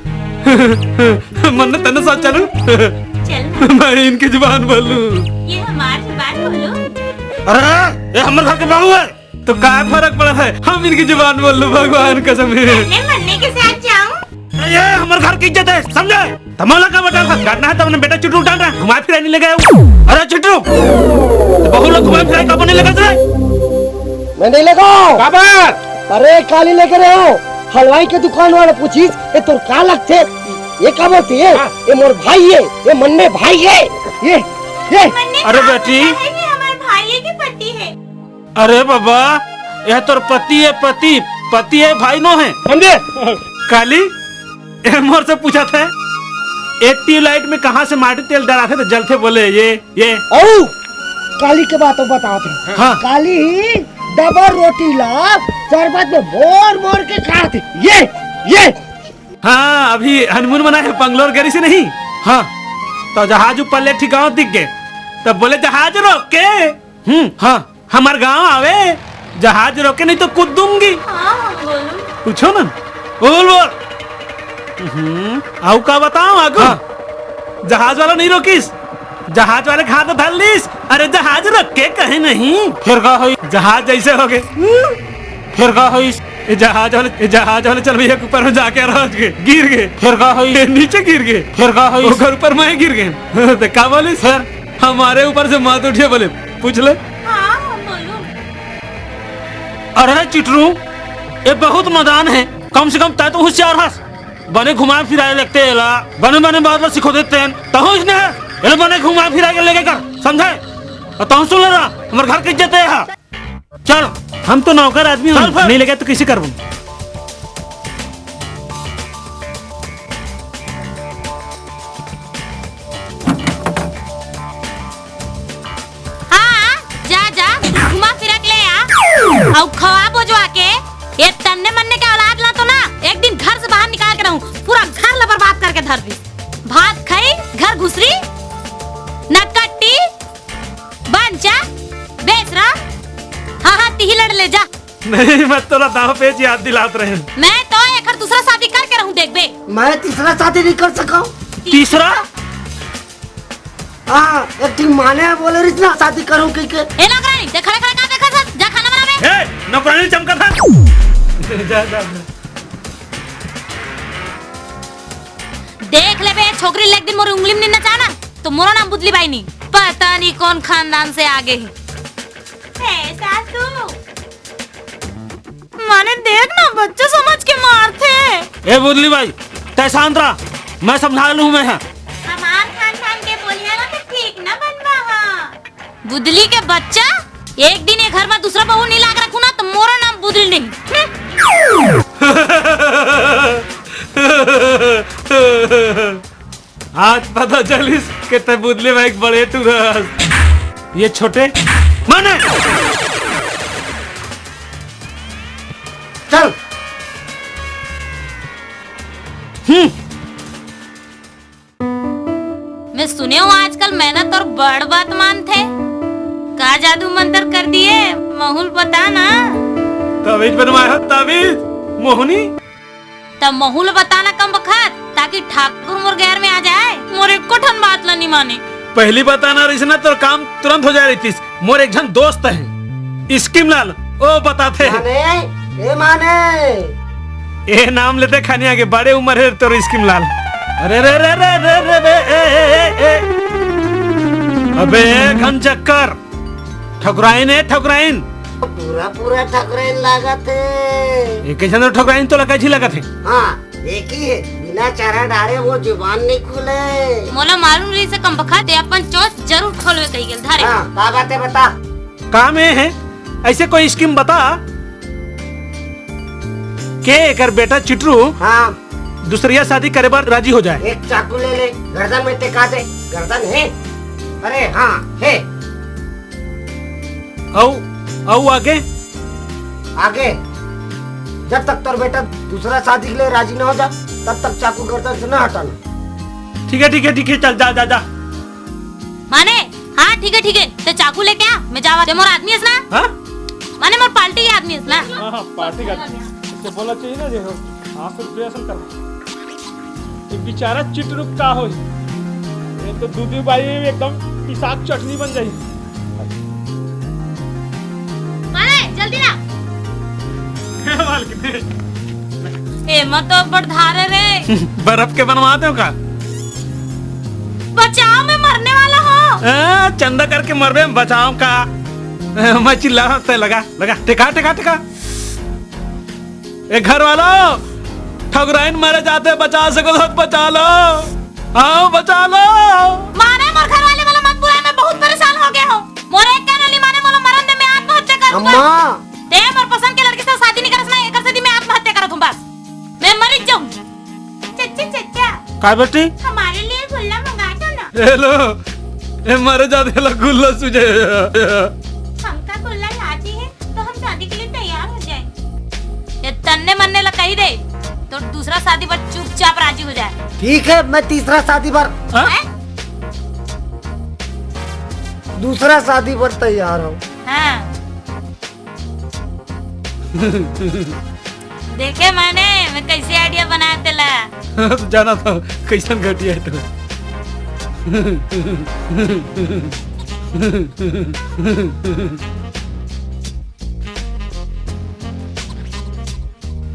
मन्ने तन्ने साथ चलूं? चल ना। मैं इनकी जुबान बोलूं। ये हमार जुबान बोलो। अरे, ये हमर घर के बहू है। तो का फरक पड़ा है? हम इनकी जुबान बोल लूं, भगवान कसम है। मन्ने, मन्ने के साथ जाऊं? अरे, ये हमर घर की इज्जत है, समझे? तमोला का बता, काटना है तो अपने बेटा चिटरू डाल रहा, घुमा फिरा नहीं ले गए। अरे चिटरू, बहू लोग घुमा फिरा कब नहीं लेकर रहे? मैं नहीं लेगा। काबर? अरे काली लेके रहे हो, हलवाई के दुकान वाला पूछिस, "ये तोर का लगथे?" ये का बोलथे? ये, हाँ। ये मोर भाई है, ये मन्ने भाई है, ये, ये। मन्ने अरे का बेटी। बोलता है कि हमारे भाई है कि पट्टी है? अरे बाबा, यह तोर पति है, पति, पति है, भाई नो है, समझे? काली, ए मोर से पूछा थे, एक ट्यूबलाइट में कहाँ से माटी तेल डराथे तो जलथे बोले, ये, ये। औ, काली के बात बतावत हूँ। हाँ। काली ही डबल रोटी ला शरबत में मोर मोर के खात हे। ये, ये। हाँ, अभी हनीमून मनाए हे, बंगलोर गे रहिसे नहीं। हाँ, तो जहाज ऊपर ले ठिकाव दिख गए, तब बोले, "जहाज रोक के।" हम्म, हाँ। हमार गांव आवे, जहाज रोके नहीं तो कूद दूंगी। हाँ, हाँ, बोलो। पूछो ना, बोल, बोल। हम्म, आऊ का बताओ आगू? हाँ। जहाज वाला नहीं रोकिस, जहाज वाले के हाथ धर लीस। अरे जहाज रोक के कहे नहीं। फिर का होई? जहाज जैसे हो गए। फिर का होई? ये जहाज वाले, ये जहाज वाले चल भैया के ऊपर में जाके रह गए, गिर गए। फिर का होई? ये नीचे गिर गए। फिर का होई? ओकर ऊपर मैं गिर गए। तो का बोलिस? फिर? हमारे ऊपर से मत उठिए बोले, पूछ ले। हाँ, हाँ, बोलो। अरे चिटरू, ये बहुत नादान है, कम से कम तै तो होशियार हस। बने घुमा फिराए लगते एला, बने बने बात बात सिखो देते हैं, तहुस ने एला बने घुमा फिरा के लेके कर, समझे? और तहुस सुन ले रहा, हमारे घर की इज्जत है यहाँ। चल, हम तो नौकर आदमी हन, चल फिर। नहीं लगे तो किसी करबो। हाँ, जा, जा, घुमा फिरा के ले आ। अउ खवा बोजवा के, ये तन्ने मन्ने के औलाद ला तो ना, एक दिन घर से बाहर निकाल के रहूं, पूरा घर ला बर्बाद करके धर दी। भात खाई, घर घुसरी, नटकट्टी, बंचा, बेसरा, हाँ, हाँ, तिही लड़ ले जा। नहीं, मैं तोला दाव पेच याद दिलात रहे। मैं तो एकर दूसरा शादी करके रहूं, देखबे। मैं तीसरा शादी नहीं कर सका। तीसरा? हाँ, एक दिन माने बोले रहिस ना, शादी करूं कह के। ए नौकरानी, ते खड़े खड़े का देखत हस? जा खाना बनावे। ए, नौकरानी चमकत हस। जा, जा, जा। देख लेबे, छोकरी ले एक दिन मोर उंगली में नचा ना, तो मोरो नाम बुदली बाई नहीं। पता नहीं कौन खानदान से आगे ही। ए, सासू। माने देख ना, बच्चा समझ के मारथे। ए बुदली बाई, तै शांत रह, मैं समझा लूं मैं। हमार खानदान के बोलिया ला तो ठीक ना बनवा हा। बुदली के बच्चा, एक दिन ये घर में दूसरा बहू नहीं लाग रखू ना, तो मोरो नाम बुदली नहीं। हम्म। आज पता चलिस के तै बुदली भाई के बड़े टूरा हस। ये छोटे माने चल। हम्म। मैं सुने हूँ आजकल मैना तोर बड़ बात मानथे। का जादू मंतर कर दिए? महूल बता ना। ताबीज बनवाए हो, ताबीज, मोहनी। त महूल बता ना कम बखत, ताकि ठाकुर मोर गैर में आ जाए। मोर एको ठन बात ला नी माने। पहली बताना रहिस ना, तोर काम तुरंत हो जाए रहितिस। मोर एक झन दोस्त है, स्कीम लाल, ओ बताथे। माने, ए माने। ए नाम लेते खानी आगे, बड़े उम्र है तोर स्कीम लाल। अरे रे रे रे रे रे बे, ए, ए, ए, ए। अबे घन चक्कर, ठकुराइन है ठकुराइन। पूरा पूरा ठकुराइन लागत है। एक झन ठकुराइन तो लगा जी लागत है। हाँ। एक ही है, बिना चारा डारे वो जुबान नहीं खुले। मोला मालूम रहिस कम बखत, ते अपन चोंच जरूर खोलवे कही गेल। धारे। हाँ, का बात है बता। काम ये है, ऐसे कोई स्कीम बता के एकर बेटा चिटरू हाँ। दूसरिया शादी करे बर राजी हो जाए। एक चाकू ले ले, गर्दन में टेका दे। गर्दन है? अरे हाँ, है। अउ, अउ आगे? आगे, जब तक तोर बेटा दूसरा शादी के लिए राजी ना हो जा, तब तक चाकू गर्दन से ना हटाना। ठीक है, ठीक है, ठीक है, चल, जा, जा, जा। माने, हाँ, ठीक है, ठीक है, ते चाकू लेके आ, मैं जावा, ते मोर आदमी हस ना? हाँ? माने मोर पार्टी के आदमी हस ना? हाँ, हाँ, पार्टी का आदमी। इससे बोलना चाहिए ना, देखो, हाँ, सिर्फ रिहर्सल कर। ये बेचारा चिटरुक का होही? ये तो दूधी बाई एकदम पिसाक चटनी बन जाही। मारे, जल्दी ला। हे मालकिन। एमा तो अब्बड़ धार हे रे। बर्फ के बनवा दो का? बचाओ, मैं मरने वाला हूँ। ए, चंदा करके मरबे, बचाओ का? ए, मैं चिल्ला रहा, तै लगा, लगा, टिका, टिका, टिका। ए घर वालो, ठगुराइन मरे जाथे, बचा सको तो बचा लो। हाँ, बचा लो। माने मोर घर वाले वाला मत बुलाए, मैं बहुत परेशान हो गया हूँ। मोर एक कहना ली माने, मोला मरन दे, मैं आत्महत्या कर लूंगा। अम्मा। दे मोर पसंद के लड़की से शादी नहीं करस ना, एकर शादी मैं आत्महत्या करत हूँ बस। मैं मर जाऊंगी। चच्चा, चच्चा। का बेटी? हमारे लिए गुल्ला मंगा दो ना। हेलो, ए मरे जाथे ला गुल्ला सूझे। हमका गुल्ला लाती है तो हम शादी के लिए तैयार हो जाए। ये तन्ने मन्ने ला कही दे, तो दूसरा शादी बर चुपचाप राजी हो जाए। ठीक है, मैं तीसरा शादी बर, हाँ? हैं? दूसरा शादी बर तैयार हूँ। हाँ। देखे माने, मैं कैसे idea बनाए तेला। हाँ, तो जाना था, कैसन घटिया है तो।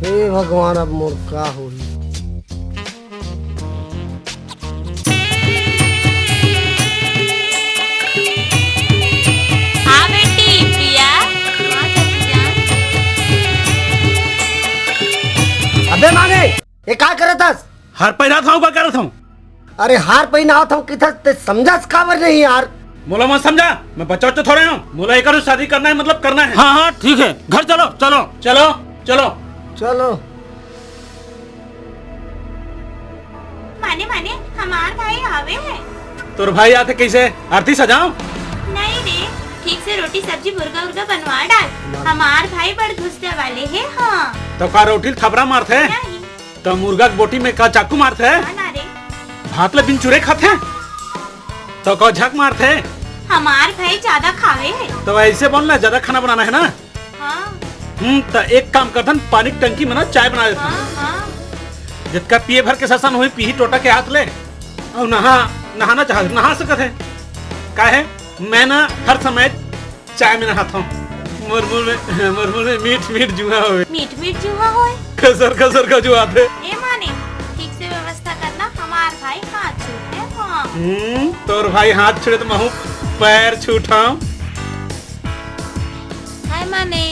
हे भगवान, अब मोर का होही? हाँ बेटी, प्रिया। हाँ चाची जान। अबे माने, ये का करत हस? हार पहिरात हूँ, का करत हूँ? अरे हार पहिनावत हूँ किथस, ते समझस काबर नहीं यार? मोला मत समझा, मैं बच्चा उच्चा थोड़े हूँ। मोला एकर शादी करना है, मतलब करना है। हाँ, हाँ, ठीक है, घर चलो, चलो। चलो, चलो। चलो। माने, माने, हमार भाई आवे है। तोर भाई आथे कैसे? आरती सजाओ। नहीं रे, ठीक से रोटी सब्जी मुर्गा उर्गा बनवा डाल। हमार भाई बड़ गुस्से वाले है। हाँ। तो का रोटी ल थपरा मारथे? नहीं। तो मुर्गा के बोटी में का चाकू मारथे? हाँ ना रे। भात ल बिन चुरे खाथे? तो का झक मारथे? हमार भाई ज्यादा खावे है। तो ऐसे बोल ना, ज्यादा खाना बनाना है ना? हाँ। हम्म, त एक काम करथन, पानी के टंकी में ना चाय बना देथन। हाँ, हाँ। जितका पिए भर के ससन होही, पीही टोटा के हाथ ले। अउ नहा, नहाना चाहत, नहा सकत है। काहे? मैं ना हर समय चाय में नहात हूँ। मोर मुंह में, मोर मुंह में मीठ मीठ जुआ होवे। मीठ मीठ जुआ होए। खसर खसर का जुआ थे। ए माने, ठीक से व्यवस्था करना, हमार भाई हाथ छूटे। हाँ। हम्म, तोर भाई हाथ छुड़े तो महू पैर छूटाऊं। हाय माने।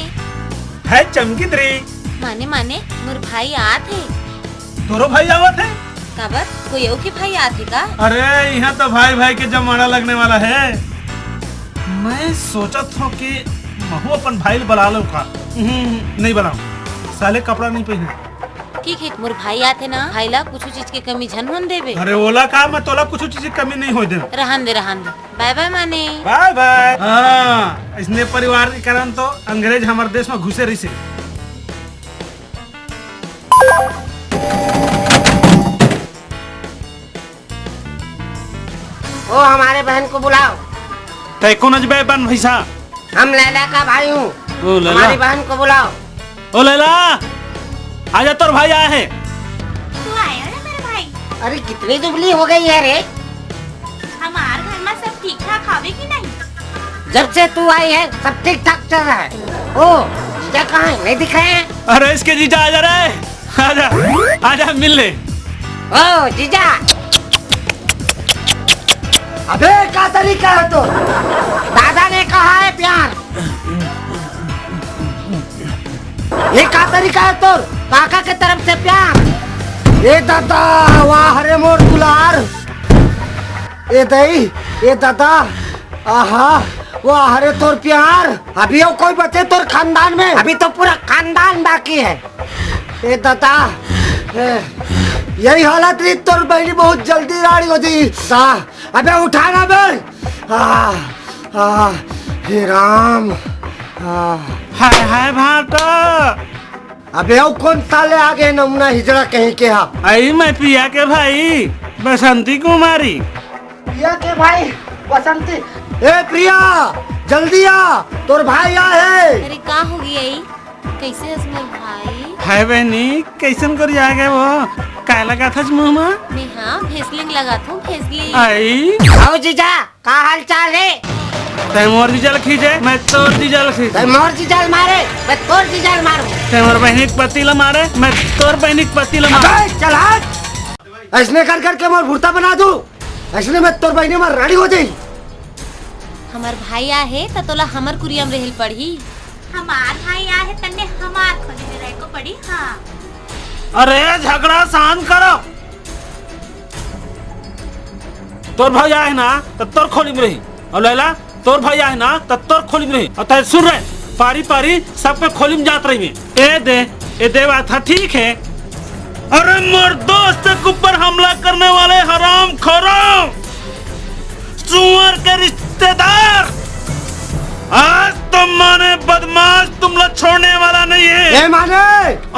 हाय चमकी दरी। माने, माने, मोर भाई आत हे। तोरो भाई आवत हे? काबर? कोई अउ के भाई आत हे का? अरे, यहाँ तो भाई भाई के जमाना लगने वाला है। मैं सोचत हूँ कि महू अपन भाई ल बला लो का। हम्म, नहीं बलाऊं। साले कपड़ा नहीं पहने। ठीक है, मोर भाई आत हे ना, भाई ला कुछ चीज के कमी झन होन देबे। अरे ओला का, मैं तोला कुछ चीज की कमी नहीं होय देव। रहन दे, रहन दे। बाय बाय माने। बाय बाय। हाँ, इसने परिवार के कारण तो अंग्रेज हमारे देश में घुसे रहिसे। ओ, हमारे बहन को बुलाओ। तै कोन अजबे बन भैसा? हम लैला का भाई हूँ। ओ लैला। हमारी बहन को बुलाओ। ओ लैला, आजा, तोर भाई आए हे। तू आयो ना मेरे भाई। अरे कितनी दुबली हो गई है रे। हमार घर में सब ठीक ठाक हवे कि नहीं? जब से तू आई है सब ठीक ठाक चल रहा है। ओ, जीजा कहाँ है? नहीं दिख रहे हैं। अरे इसके जीजा आजा रे, आजा, आजा मिल ले। ओ जीजा। अबे का तरीका है तो? दादा ने कहा है प्यार। ये का तरीका है तोर? काका के तरफ से प्यार। ए दादा, वाह रे मोर दुलार। ए दई, ए दादा, आहा, वाह रे तोर प्यार। अभी अउ कोई बचे तोर खानदान में? अभी तो पूरा खानदान बाकी है। ए दादा, ए, यही हालत रही तोर बहनी बहुत जल्दी राड़ी हो जाई। दा, अबे उठा ना बे। आ, आ, हे राम। आ। हाय, हाय, भाटो। अबे, अउ कोन साले आगे नमूना हिजड़ा कहीं के हा? आई मैं प्रिया के भाई, बसंती कुमारी। प्रिया के भाई, बसंती। ए प्रिया, जल्दी आ, तोर भाई आ हे। अरे, का हो गया ई? कैसे हस मोर भाई? हाय बहनी, कैसन करी आ गए वो? काय लगाथस मुंह मा? मैं हाँ, भेसलिंग लगाथूं, भेसलिंग। आई। आओ जीजा, का हाल चाल हे? तैं मोर जीजा ल खींचे, मैं तोर जीजा ल खींचे। तैं मोर जीजा ल मारे, मैं तोर जीजा ल मारूं। तैं मोर बहिनी के पति ल मारे, मैं तोर बहिनी के पति ल मारूं। अबे, चल हट। अइसने कर करके मोर भुरता बना दूं। अइसने में तोर बहिनी मोर रानी हो जाई। हमर भाई आहे त तोला हमर कुरिया म रेहे ल पड़ही। हमार भाई आहे तन्ने हमार खोली में रहे को पड़ी। हाँ। अरे झगड़ा शांत करो। तोर भाई आहे ना त तोर खोली में रही। अउ लैला, तोर भाई आहे ना, त तोर खोली में रही। अउ तैं सुन रे, पारी पारी सबके खोली में जात रहिबे। ए दे, ए दे बात ह, ठीक हे। अरे मोर दोस्त के ऊपर हमला करने वाले हरामखोरों, सुअर के रिश्तेदार, आज तो माने बदमाश तुम लोग छोड़ने वाला नहीं है। ए माने!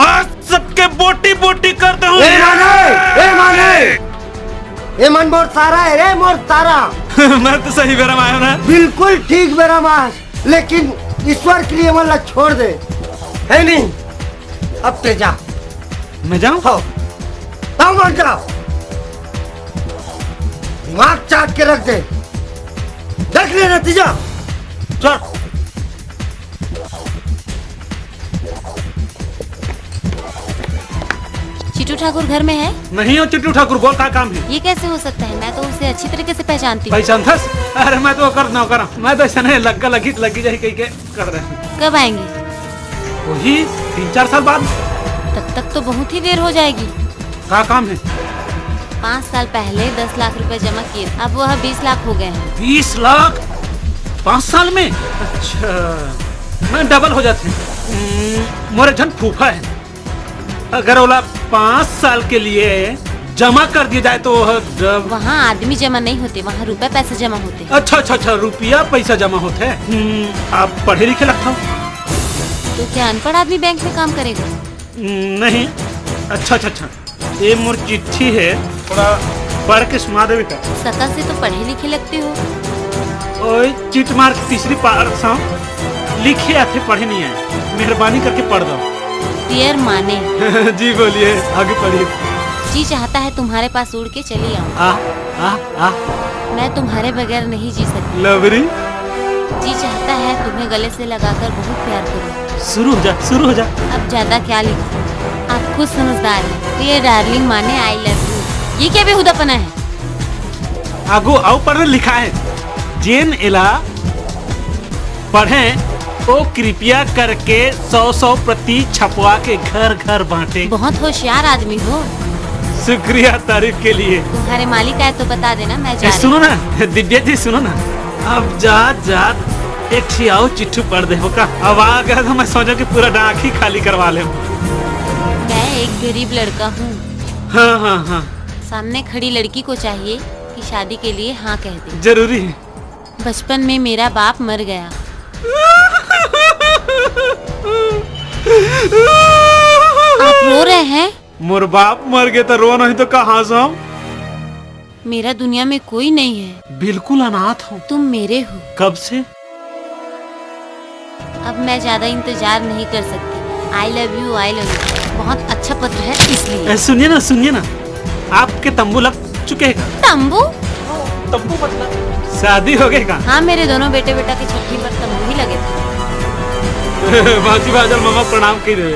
आज सबके बोटी बोटी करते हो। ए माने! ए माने! ए मन मोर सारा हे रे, मोर सारा। मैं तो सही बेरा में आया हूँ ना। बिल्कुल ठीक बेरा में आस, लेकिन ईश्वर के लिए मन ला छोड़ दे, हे नहीं? अब ते जा। मैं जाऊँ? हो। ताऊ मन करा। दिमाग चाट के रख दे। देख ले नतीजा। चल। चिट्टू ठाकुर घर में है? नहीं हो चिट्टू ठाकुर, बोल, का काम है? ये कैसे हो सकता है? मैं तो उसे अच्छी तरीके से पहचानती हूँ। पहचानथस? अरे मैं तो ओकर नौकर हूँ। मैं तो ऐसा नहीं लग्गा लगी, लगी जाए कहीं के कर रहे हैं। कब आएंगे? वही तीन चार साल बाद। तब तक तो बहुत ही देर हो जाएगी। का काम है? पाँच साल पहले दस लाख रुपए जमा किए, अब वह बीस लाख हो गए हैं। बीस लाख? पाँच साल में? अच्छा, मैं डबल हो जाते हैं। हम्म, मोर एक झन फूफा है, अगर ओला पाँच साल के लिए जमा कर दिया जाए तो वह डब- वहाँ आदमी जमा नहीं होते, वहाँ रुपए पैसे जमा होते। अच्छा, अच्छा, अच्छा, रुपया पैसा जमा होते हैं। हम्म, आप पढ़े लिखे लगता हो? तो क्या अनपढ़ आदमी बैंक में काम करेगा? हम्म, नहीं। अच्छा, अच्छा, अच्छा। ये मोर चिट्ठी है, थोड़ा पढ़ के सुना देवे का? सकल से तो पढ़े लिखे लगते हो। ओए, चिट मार तीसरी पार सा लिखे आथे, पढ़े नहीं आए, मेहरबानी करके पढ़ दो। डियर माने। जी बोलिए, आगे पढ़िए। जी चाहता है तुम्हारे पास उड़ के चली आऊं। आ, आ, आ। मैं तुम्हारे बगैर नहीं जी सकती। लवरी। जी चाहता है तुम्हें गले से लगाकर बहुत प्यार करूं। शुरू हो जा, शुरू हो जा। अब ज्यादा क्या लिखूं, आप खुद समझदार हैं। डियर डार्लिंग माने आई लव यू। ये क्या बेहुदापना है? आगू अउ पढ़ लिखा है, जेन एला पढ़ें, ओ कृपया करके सौ सौ प्रति छपवा के घर घर बांटे। बहुत होशियार आदमी हो। शुक्रिया तारीफ के लिए। तुम्हारे मालिक आए तो बता देना, मैं जा ए, रही सुनो हूँ। ना, दिव्या जी सुनो ना, अब जात जात एक ठी अउ चिट्ठी पढ़ दे हो का? अब आ गया तो मैं सोचा कि पूरा डाक ही खाली करवा ले। मैं एक गरीब लड़का हूँ। हाँ, हाँ, हाँ। सामने खड़ी लड़की को चाहिए कि शादी के लिए हाँ कह दे। जरूरी है। बचपन में मेरा बाप मर गया। आप रो रहे हैं? मोर बाप मर गए तो रो नहीं तो कहाँ से हम? मेरा दुनिया में कोई नहीं है। बिल्कुल अनाथ हूँ। तुम मेरे हो। कब से? अब मैं ज्यादा इंतजार नहीं कर सकती। I love you, I love you। बहुत अच्छा पत्र है इसलिए। ए, सुनिए ना, सुनिए ना, आपके तंबू लग चुके हैं। तंबू? तंबू मतलब? शादी हो गई का? हाँ, मेरे दोनों बेटे बेटा की छठी पर तंबू ही लगे थे। बाजी बाजल मामा प्रणाम कह रहे।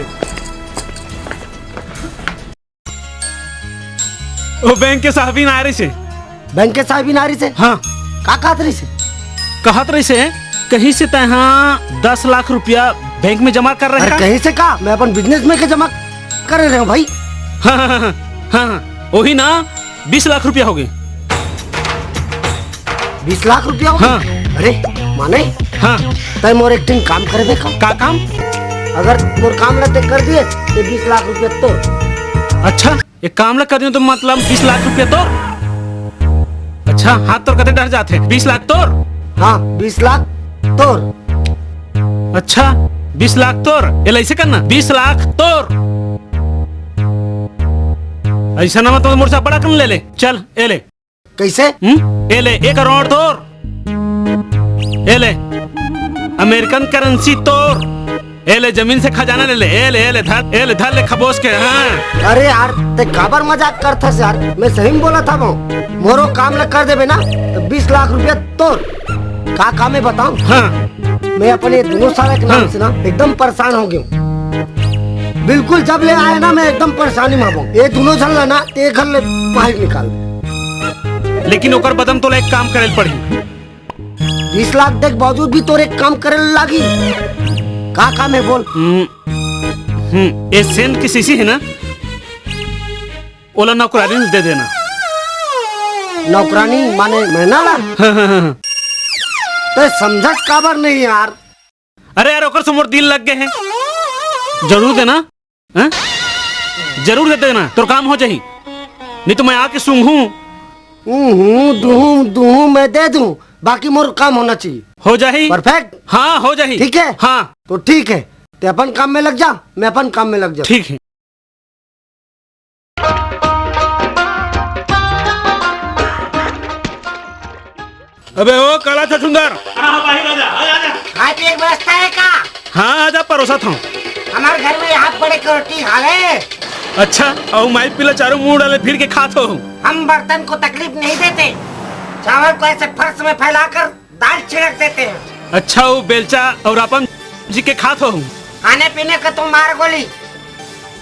ओ बैंक के साहबीन आ रही से। बैंक के साहबीन आ रही से? हाँ। का कहत रही से? कहत रही से, कहीं से तैं दस लाख रुपया बैंक में जमा कर रहे अरे का? कहीं से का? मैं अपन बिजनेस में के जमा करे रहे हूँ भाई। हाँ, हाँ, हाँ, हाँ, हाँ, वही ना, बीस लाख रुपया हो गए। बीस लाख रुपया हो गए? हाँ। अरे, माने? हाँ। तैं मोर एक दिन काम करबे का? का काम? अगर मोर काम ला तैं कर दिए, तो बीस लाख रुपया तो। अच्छा, एक काम ला कर दियो तो मतलब बीस लाख रुपया तोर। अच्छा, हाथ तोर कते डर जाते? बीस लाख तोर? हाँ, बीस लाख तोर। अच्छा, बीस लाख तोर। एला ऐसे करना, बीस लाख तोर। ऐसा ना मतलब मोर से बड़ा कन ले ले। चल, ए ले। कैसे? हम्म? ए ले, एक करोड़ तोर। ए ले, अमेरिकन करेंसी तोर। ए ले, जमीन से खजाना ले ले, ए ले, ए ले, धर, ए ले, धर ले खबोस के, हाँ। अरे यार, ते काबर मजाक करथस यार? मैं सही में बोलत हवं। मोरो काम ल कर देबे ना, तो बीस लाख रुपया तोर। का काम हे बताओ? हाँ। मैं अपन ये दोनों साला के नाम हाँ। से ना एकदम परेशान हो गया हूँ। बिल्कुल जब ले आए ना, मैं एकदम परेशानी में हूँ। ये दोनों झन ला ना, ते घर ले बाहर निकाल दे। लेकिन ओकर बदन तोला एक काम करे ल पड़ही। बीस लाख देख बावजूद भी तोर एक काम करे ल लागी। का काम हे बोल? हम्म, हम्म, ये सेंट की शीशी हे ना, ओला नौकरानी ल दे देना। नौकरानी माने मैना ला? हाँ, हाँ, हाँ, हाँ। ते समझस काबर नहीं यार? अरे यार, ओकर से मोर दिल लग गए हे। जरूर देना, हैं? जरूर दे देना, तोर काम हो जाही। नहीं तो मैं आके सूंघूं। हूं, हूं, दूं, दूं, मैं दे दूं, बाकी मोर काम होना चाहिए। हो जाही। Perfect। हाँ, हो जाही। ठीक है? हाँ। तो ठीक है, ते अपन काम में लग जा, मैं अपन काम में लग जा। ठीक है। अबे ओ काला छछुंदर। हाँ, हाँ, भाई राजा, आ जा, आ जा। खाए पिए के व्यवस्था हे का? हाँ, आजा, परोसत हूँ। हमारे घर में आप बड़े के रोटी हावे। अच्छा, अउ माई पीला चारों मुंह डाले फिर के खात हो। हम बर्तन को तकलीफ नहीं देते, चावल को ऐसे फर्श में फैलाकर दाल छिड़क देते हैं। अच्छा, वो बेलचा और अपन जी के खात हो। खाने पीने का तो मार गोली।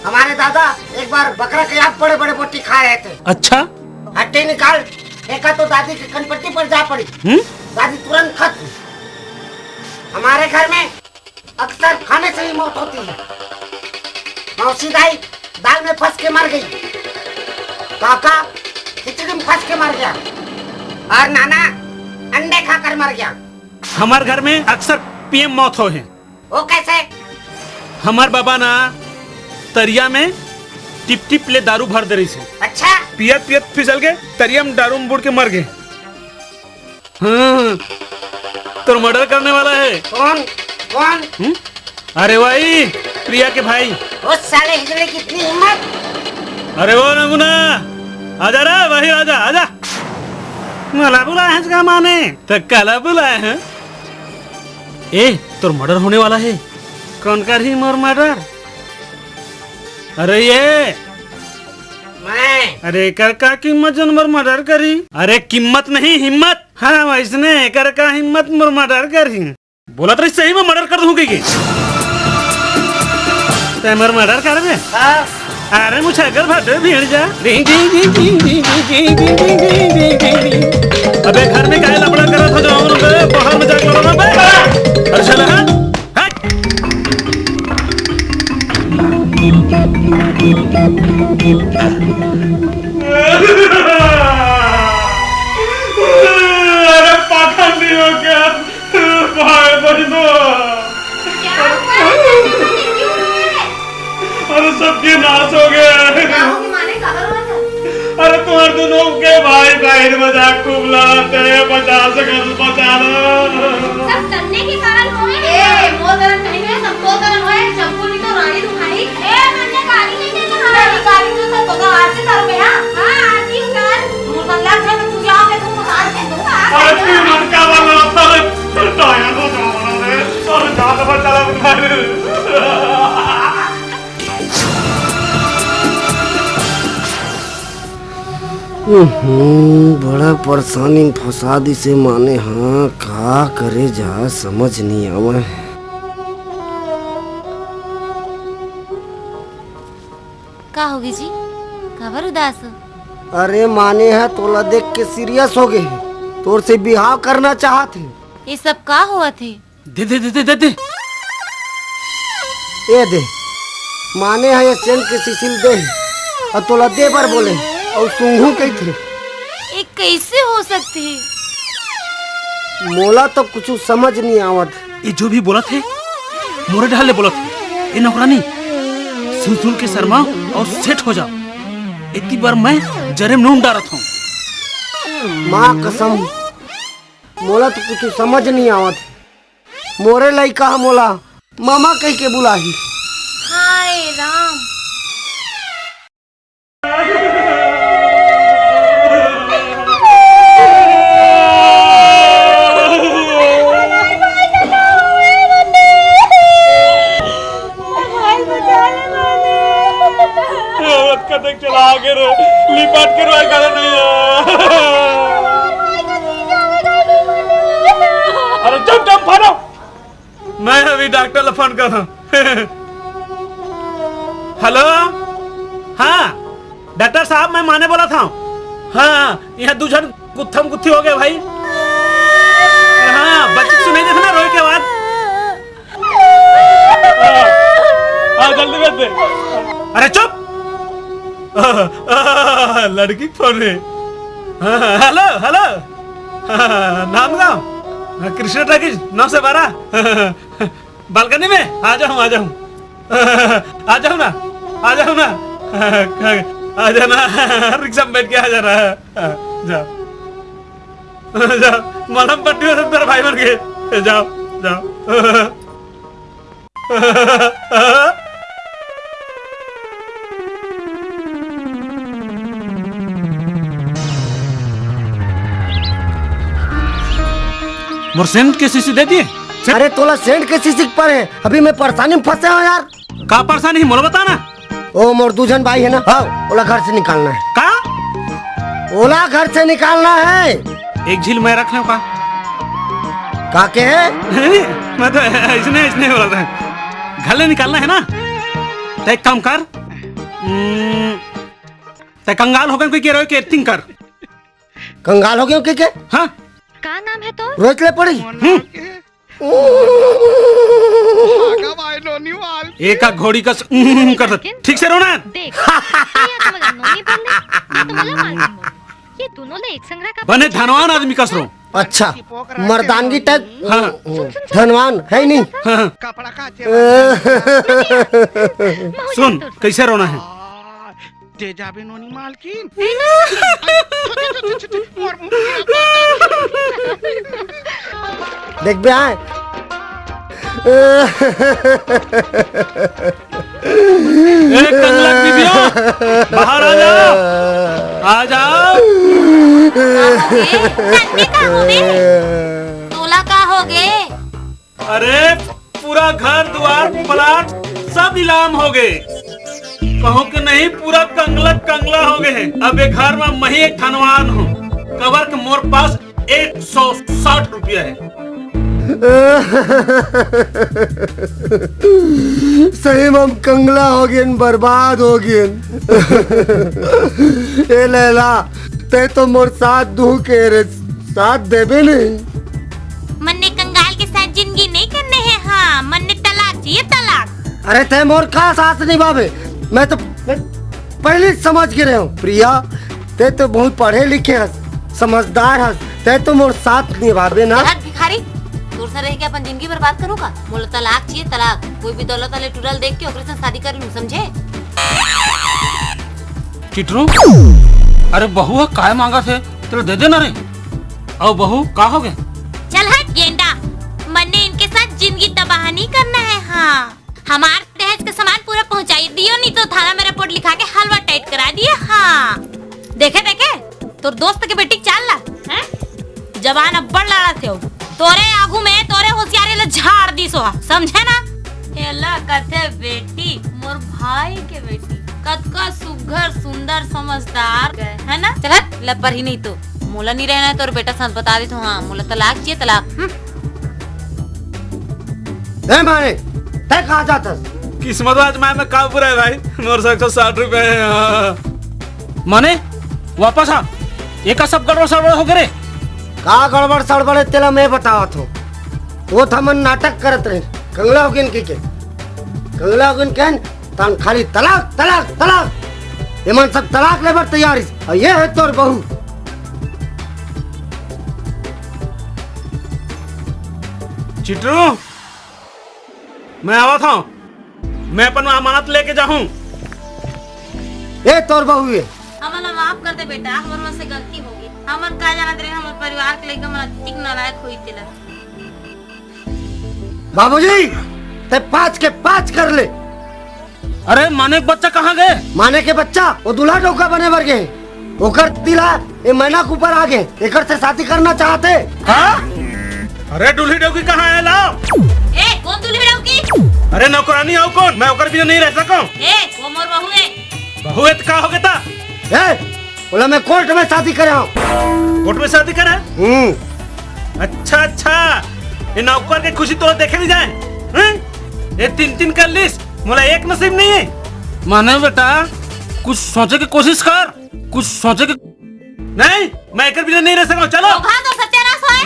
हमारे दादा एक बार बकरा के आप बड़े बड़े बोटी खा रहे थे। अच्छा। हड्डी निकाल फेंका तो दादी के कनपट्टी पर जा पड़ी। हम्म? दादी तुरंत खत्म। हमारे घर में अक्सर खाने से ही मौत होती है। मौसी दाई दाल में फंस के मर गई। काका खिचड़ी में फंस के मर गया। और नाना अंडे खाकर मर गया। हमारे घर में अक्सर पीएम मौत हो है। वो कैसे? हमार बाबा ना तरिया में टिप टिप ले दारू भर दे रही से। अच्छा। पियत पियत फिसल के तरिया में दारू में बुड़ के मर गए। हाँ, तोर मर्डर करने वाला है। कौन? कौन? हम्म? अरे वही प्रिया के भाई। उस साले हिजड़े की इतनी हिम्मत? अरे वो नंगुना, आजा रे, वही राजा, आजा। मला बुलाए हैं इसका माने? तो काला बुलाए हैं। ए, तोर मर्डर होने वाला है। कौन करही मोर मर्डर? अरे ये मैं। अरे एकर का कीमत जन मोर मर्डर करी? अरे कीमत नहीं, हिम्मत। हाँ, वैसने एकर का हिम्मत मोर मर्डर करही। बोलत रही सही में मर्डर कर दूं कहिके। ते मोर मर्डर करबे? हाँ। अरे मुझे अगर भटे भीड़ जा। अबे घर में काहे लफड़ा करत हो जो हम लोग बाहर में जाके लड़ो ना बे। अरे चल हाँ। हट। अरे पागल नहीं हो क्या? भाई बहनों। क्या हुआ है? क्यों रो रहे हैं? अरे सबके नाश हो गया। क्या हो गया माने, कहाँ रो रहा था? अरे तुम्हारे दोनों के भाई बहन मजाक खूब लड़ाते हैं, बचा सके तो बचा लो। सब तन्ने के कारण हो रहे हैं। ए, मोर कारण नहीं है, सब तोर कारण हो रहे हैं। चंपू नहीं तो रानी तुम्हारी। ए, मैंने गाली नहीं दी तुम्हारी। गाली तो सब होगा, आरती करो बे, हाँ? हाँ, आरती उतार। मोर मन लग जाए तो तू जाओ, मैं तुमको उतार के दूंगा। अरे तू मन का वाला था रे, टायर हो जा रहा रे। अरे जा तो बचा लो। हम्म, बड़ा परेशानी में फंसा दिसे माने हा, का करे जा समझ नहीं आवे। का होगे जी, काबर उदास हो? अरे माने हा तोला देख के सीरियस हो गए, तोर से बिहाव करना चाहत हे। ये सब का होवत हे? दे, दे, दे, दे, दे, दे। ए दे, माने हा ये सेंट के शीशी ल दे हे, अउ तोला दे बर बोले हे, अउ सूंघू कहिथे। ये कैसे हो सकते हे? मोला तो कुछ समझ नहीं आवत। ये जो भी बोलत हे, मोरे ढाल ले बोलत हे। ए नौकरानी, सुन सुन के शर्मा अउ सेठ हो जा। इतनी बार मैं जरे में नून डारत हूँ। माँ कसम, मोला तो कुछ समझ नहीं आवत। मोरे लइका ह मोला मामा कहिके बुलाही। हाय राम। डॉक्टर ला फोन करत हंव। हेलो, हाँ, डॉक्टर साहब, मैं माने बोलत हंव। हाँ, इहाँ दू झन गुत्थम गुत्थी हो गे भाई। हाँ, बच्ची के सुनाई देथे ना रोए के आवाज। हाँ, जल्दी कर दे। अरे चुप। लड़की के फोन हे। हाँ, hello, hello. Nandgaon, Krishna talkies, नौ से बारह। बालकनी में आ जाहूँ, आ जाहूँ। आ जाहूँ ना, आ जाहूँ ना। आ जाना, रिक्शा में बैठ के आ जाना। जाओ, जाओ, मलम पट्टी हो सब तेरे भाई बन के। जाओ, जाओ। मोर सेंट के शीशी दे दिए। अरे, तोला सेंट के शीशी के पर हे, अभी मैं परेशानी में फंसे हंव यार। का परेशानी हे, मोला बता ना। ओ, मोर दू झन भाई हे ना, हाँ, ओला घर से निकालना हे। का? ओला घर से निकालना हे। एक झील मैं रख लेंव का? का के हे? नहीं, नहीं, मैं तो ऐसने, ऐसने बोलत हंव। घर ले निकालना हे ना, त एक काम कर, हम्म, त कंगाल हो गे कहिके रोए के acting कर। कंगाल हो गे कहिके? हाँ। का नाम हे तोर? रोए के ले पड़ी। हम्म। एका घोड़ी कस कर दे। ठीक से रो ना। देख, ये तो मगर नोनी बोल ले, ये तो मला मालूम हो। ये दोनों ले एक संग रखा। बने धनवान आदमी कस रो। अच्छा, मर्दानगी टाइप। हाँ। धनवान हे नहीं। हाँ, हाँ। सुन, कैसे रोना हे? दे जाबे नोनी मालकिन। ए, ना। छुट, छुट, छुट, छुट, मोर मुंह में देख बे आए। ए, कंगला के बीबियो, बाहर आ जाओ, आ जाओ। का हो गे? तन्ने का हो गे? तोला का हो गे? अरे, पूरा घर दुआर प्लाट सब नीलाम हो गे। कहूं के नहीं, पूरा कंगला कंगला हो गे हे। अब ये घर में मही एक धनवान हूँ, कबर के मोर पास एक सौ साठ रुपया हे। सही में हम कंगला हो गेन, बर्बाद हो गेन। ए लैला, तैं तो मोर साथ दुहू के रे, साथ देबे नहीं। मन्ने कंगाल के साथ जिंदगी नहीं करने हे। हाँ, मन्ने तलाक चाहिए, तलाक। अरे तैं मोर का साथ निभाबे? मैं तो, मैं पहले समझ गे रहेंव। प्रिया, तैं तो बहुत पढ़े लिखे हस, समझदार हस, तैं तो मोर साथ निभाबे ना। हट भिखारी, तोर से रह के अपन जिंदगी बर्बाद करूँ का? मोला तलाक चाहिए, तलाक। कोई भी दौलत वाले टुरा ल देख के ओकरे से शादी कर लूँ, समझे? चिटरू, अरे बहू ह काय मांगत हे, तेला दे दे ना रे। अउ बहू, का हो गे? चल हट गेंडा, मन्ने इनके साथ जिंदगी तबाह नहीं करना हे। हाँ, हमार दहेज का सामान पूरा पहुंचाई दियो, नहीं तो थाना में रिपोर्ट लिखा के हलवा टाइट करा दिए। हाँ, देखे देखे, तोर दोस्त के बेटी के चाल ला, हैं? जबान अब्बड़ लड़त हे। तोरे आगू में तोरे होशियारी ला झाड़ दिस ओ, समझे ना? एला कथे बेटी, मोर भाई के बेटी। कतका सुघर, सुंदर, समझदार हे ना? चल हट, लब्बर ही नहीं तो। मोला नहीं रहना हे तोर बेटा साथ, बता देत हूँ। हाँ, मोला तलाक चाहिए, तलाक। हम्म। ए माने, तैं कहाँ जात हस? किस्मत आजमाए में का बुरा हे भाई, मोर से एक सौ साठ रुपया हे। हाँ। माने, वापस आ, एका सब गड़बड़ सड़बड़ हो गे रे। का गड़बड़ सड़बड़ हे तेला मैं बतावत हूँ। ओ थमन नाटक करत रहे, कंगला हो गेन कहिके। कंगला हो गेन कहिन, तान खाली तलाक, तलाक, तलाक। एमन सब तलाक ले बर तैयार हिस। अउ ये हे तोर बहू। चिटरू, मैं आवत हूँ। मैं अपन अमानत लेके जाहूँ। ए तोर बहू हे। हमन ला माफ कर दे बेटा, हमर मन से गलती हो गे। हमन का जानत रहे हमर परिवार के लइका मन अतिक नालायक होई तेला। बाबूजी, तैं पाँच के पाँच कर ले। अरे, माने के बच्चा कहाँ गे? माने के बच्चा, ओ दूल्हा डउका बने बर गे। ओकर दिल ह ए मैना के ऊपर आ गे। एकर से शादी करना चाहत हे। हाँ? अरे, दूल्ही डउकी कहाँ हे? लाव। ए, कोन दूल्ही डउकी? अरे, नौकरानी हव कोन? मैं ओकर बिना नहीं रह सकंव। ए, ओ मोर बहू हे। बहू हे त का हो गे त? ए, ओला मैं कोर्ट में शादी करे हंव। कोर्ट में शादी करे? हम्म। अच्छा, अच्छा, ये नौकर के खुशी तोला देखे नहीं जाए। हैं? ये तीन तीन कर लिस, मोला एक नसीब नहीं है। माने बेटा, कुछ सोचे के कोशिश कर, कुछ सोचे के। नहीं, मैं एकर बिना नहीं रह सकता। चलो। तो घर तो सत्यानाश होए।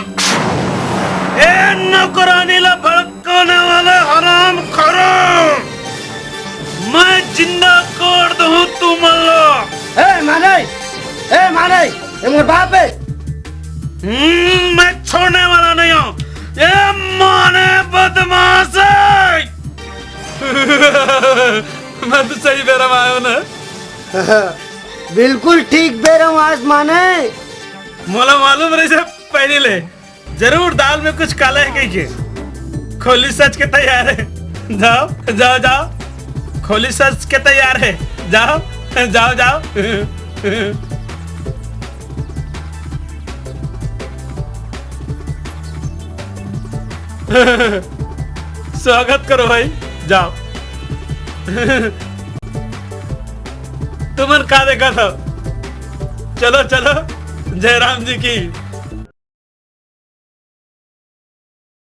ए नौकरानी ला भड़काने वाले हराम खोरों, मैं जिंदा कर दूं तुम लोग। ए माने, ए माने, ये मोर बाप है। हम्म, मैं छोड़ने वाला नहीं हूँ। ये माने बदमाश है। मैं तो सही बेरा में आयो ना। बिल्कुल ठीक बेरा में आस माने। मोला मालूम रहिस पहली ले, जरूर दाल में कुछ काला है कहिके। खोली सज के तैयार है, जाओ जाओ जाओ, खोली सज के तैयार है, जाओ जाओ जाओ। स्वागत करो भाई, जाओ। तुमन का देखा था? चलो चलो, जयराम जी की।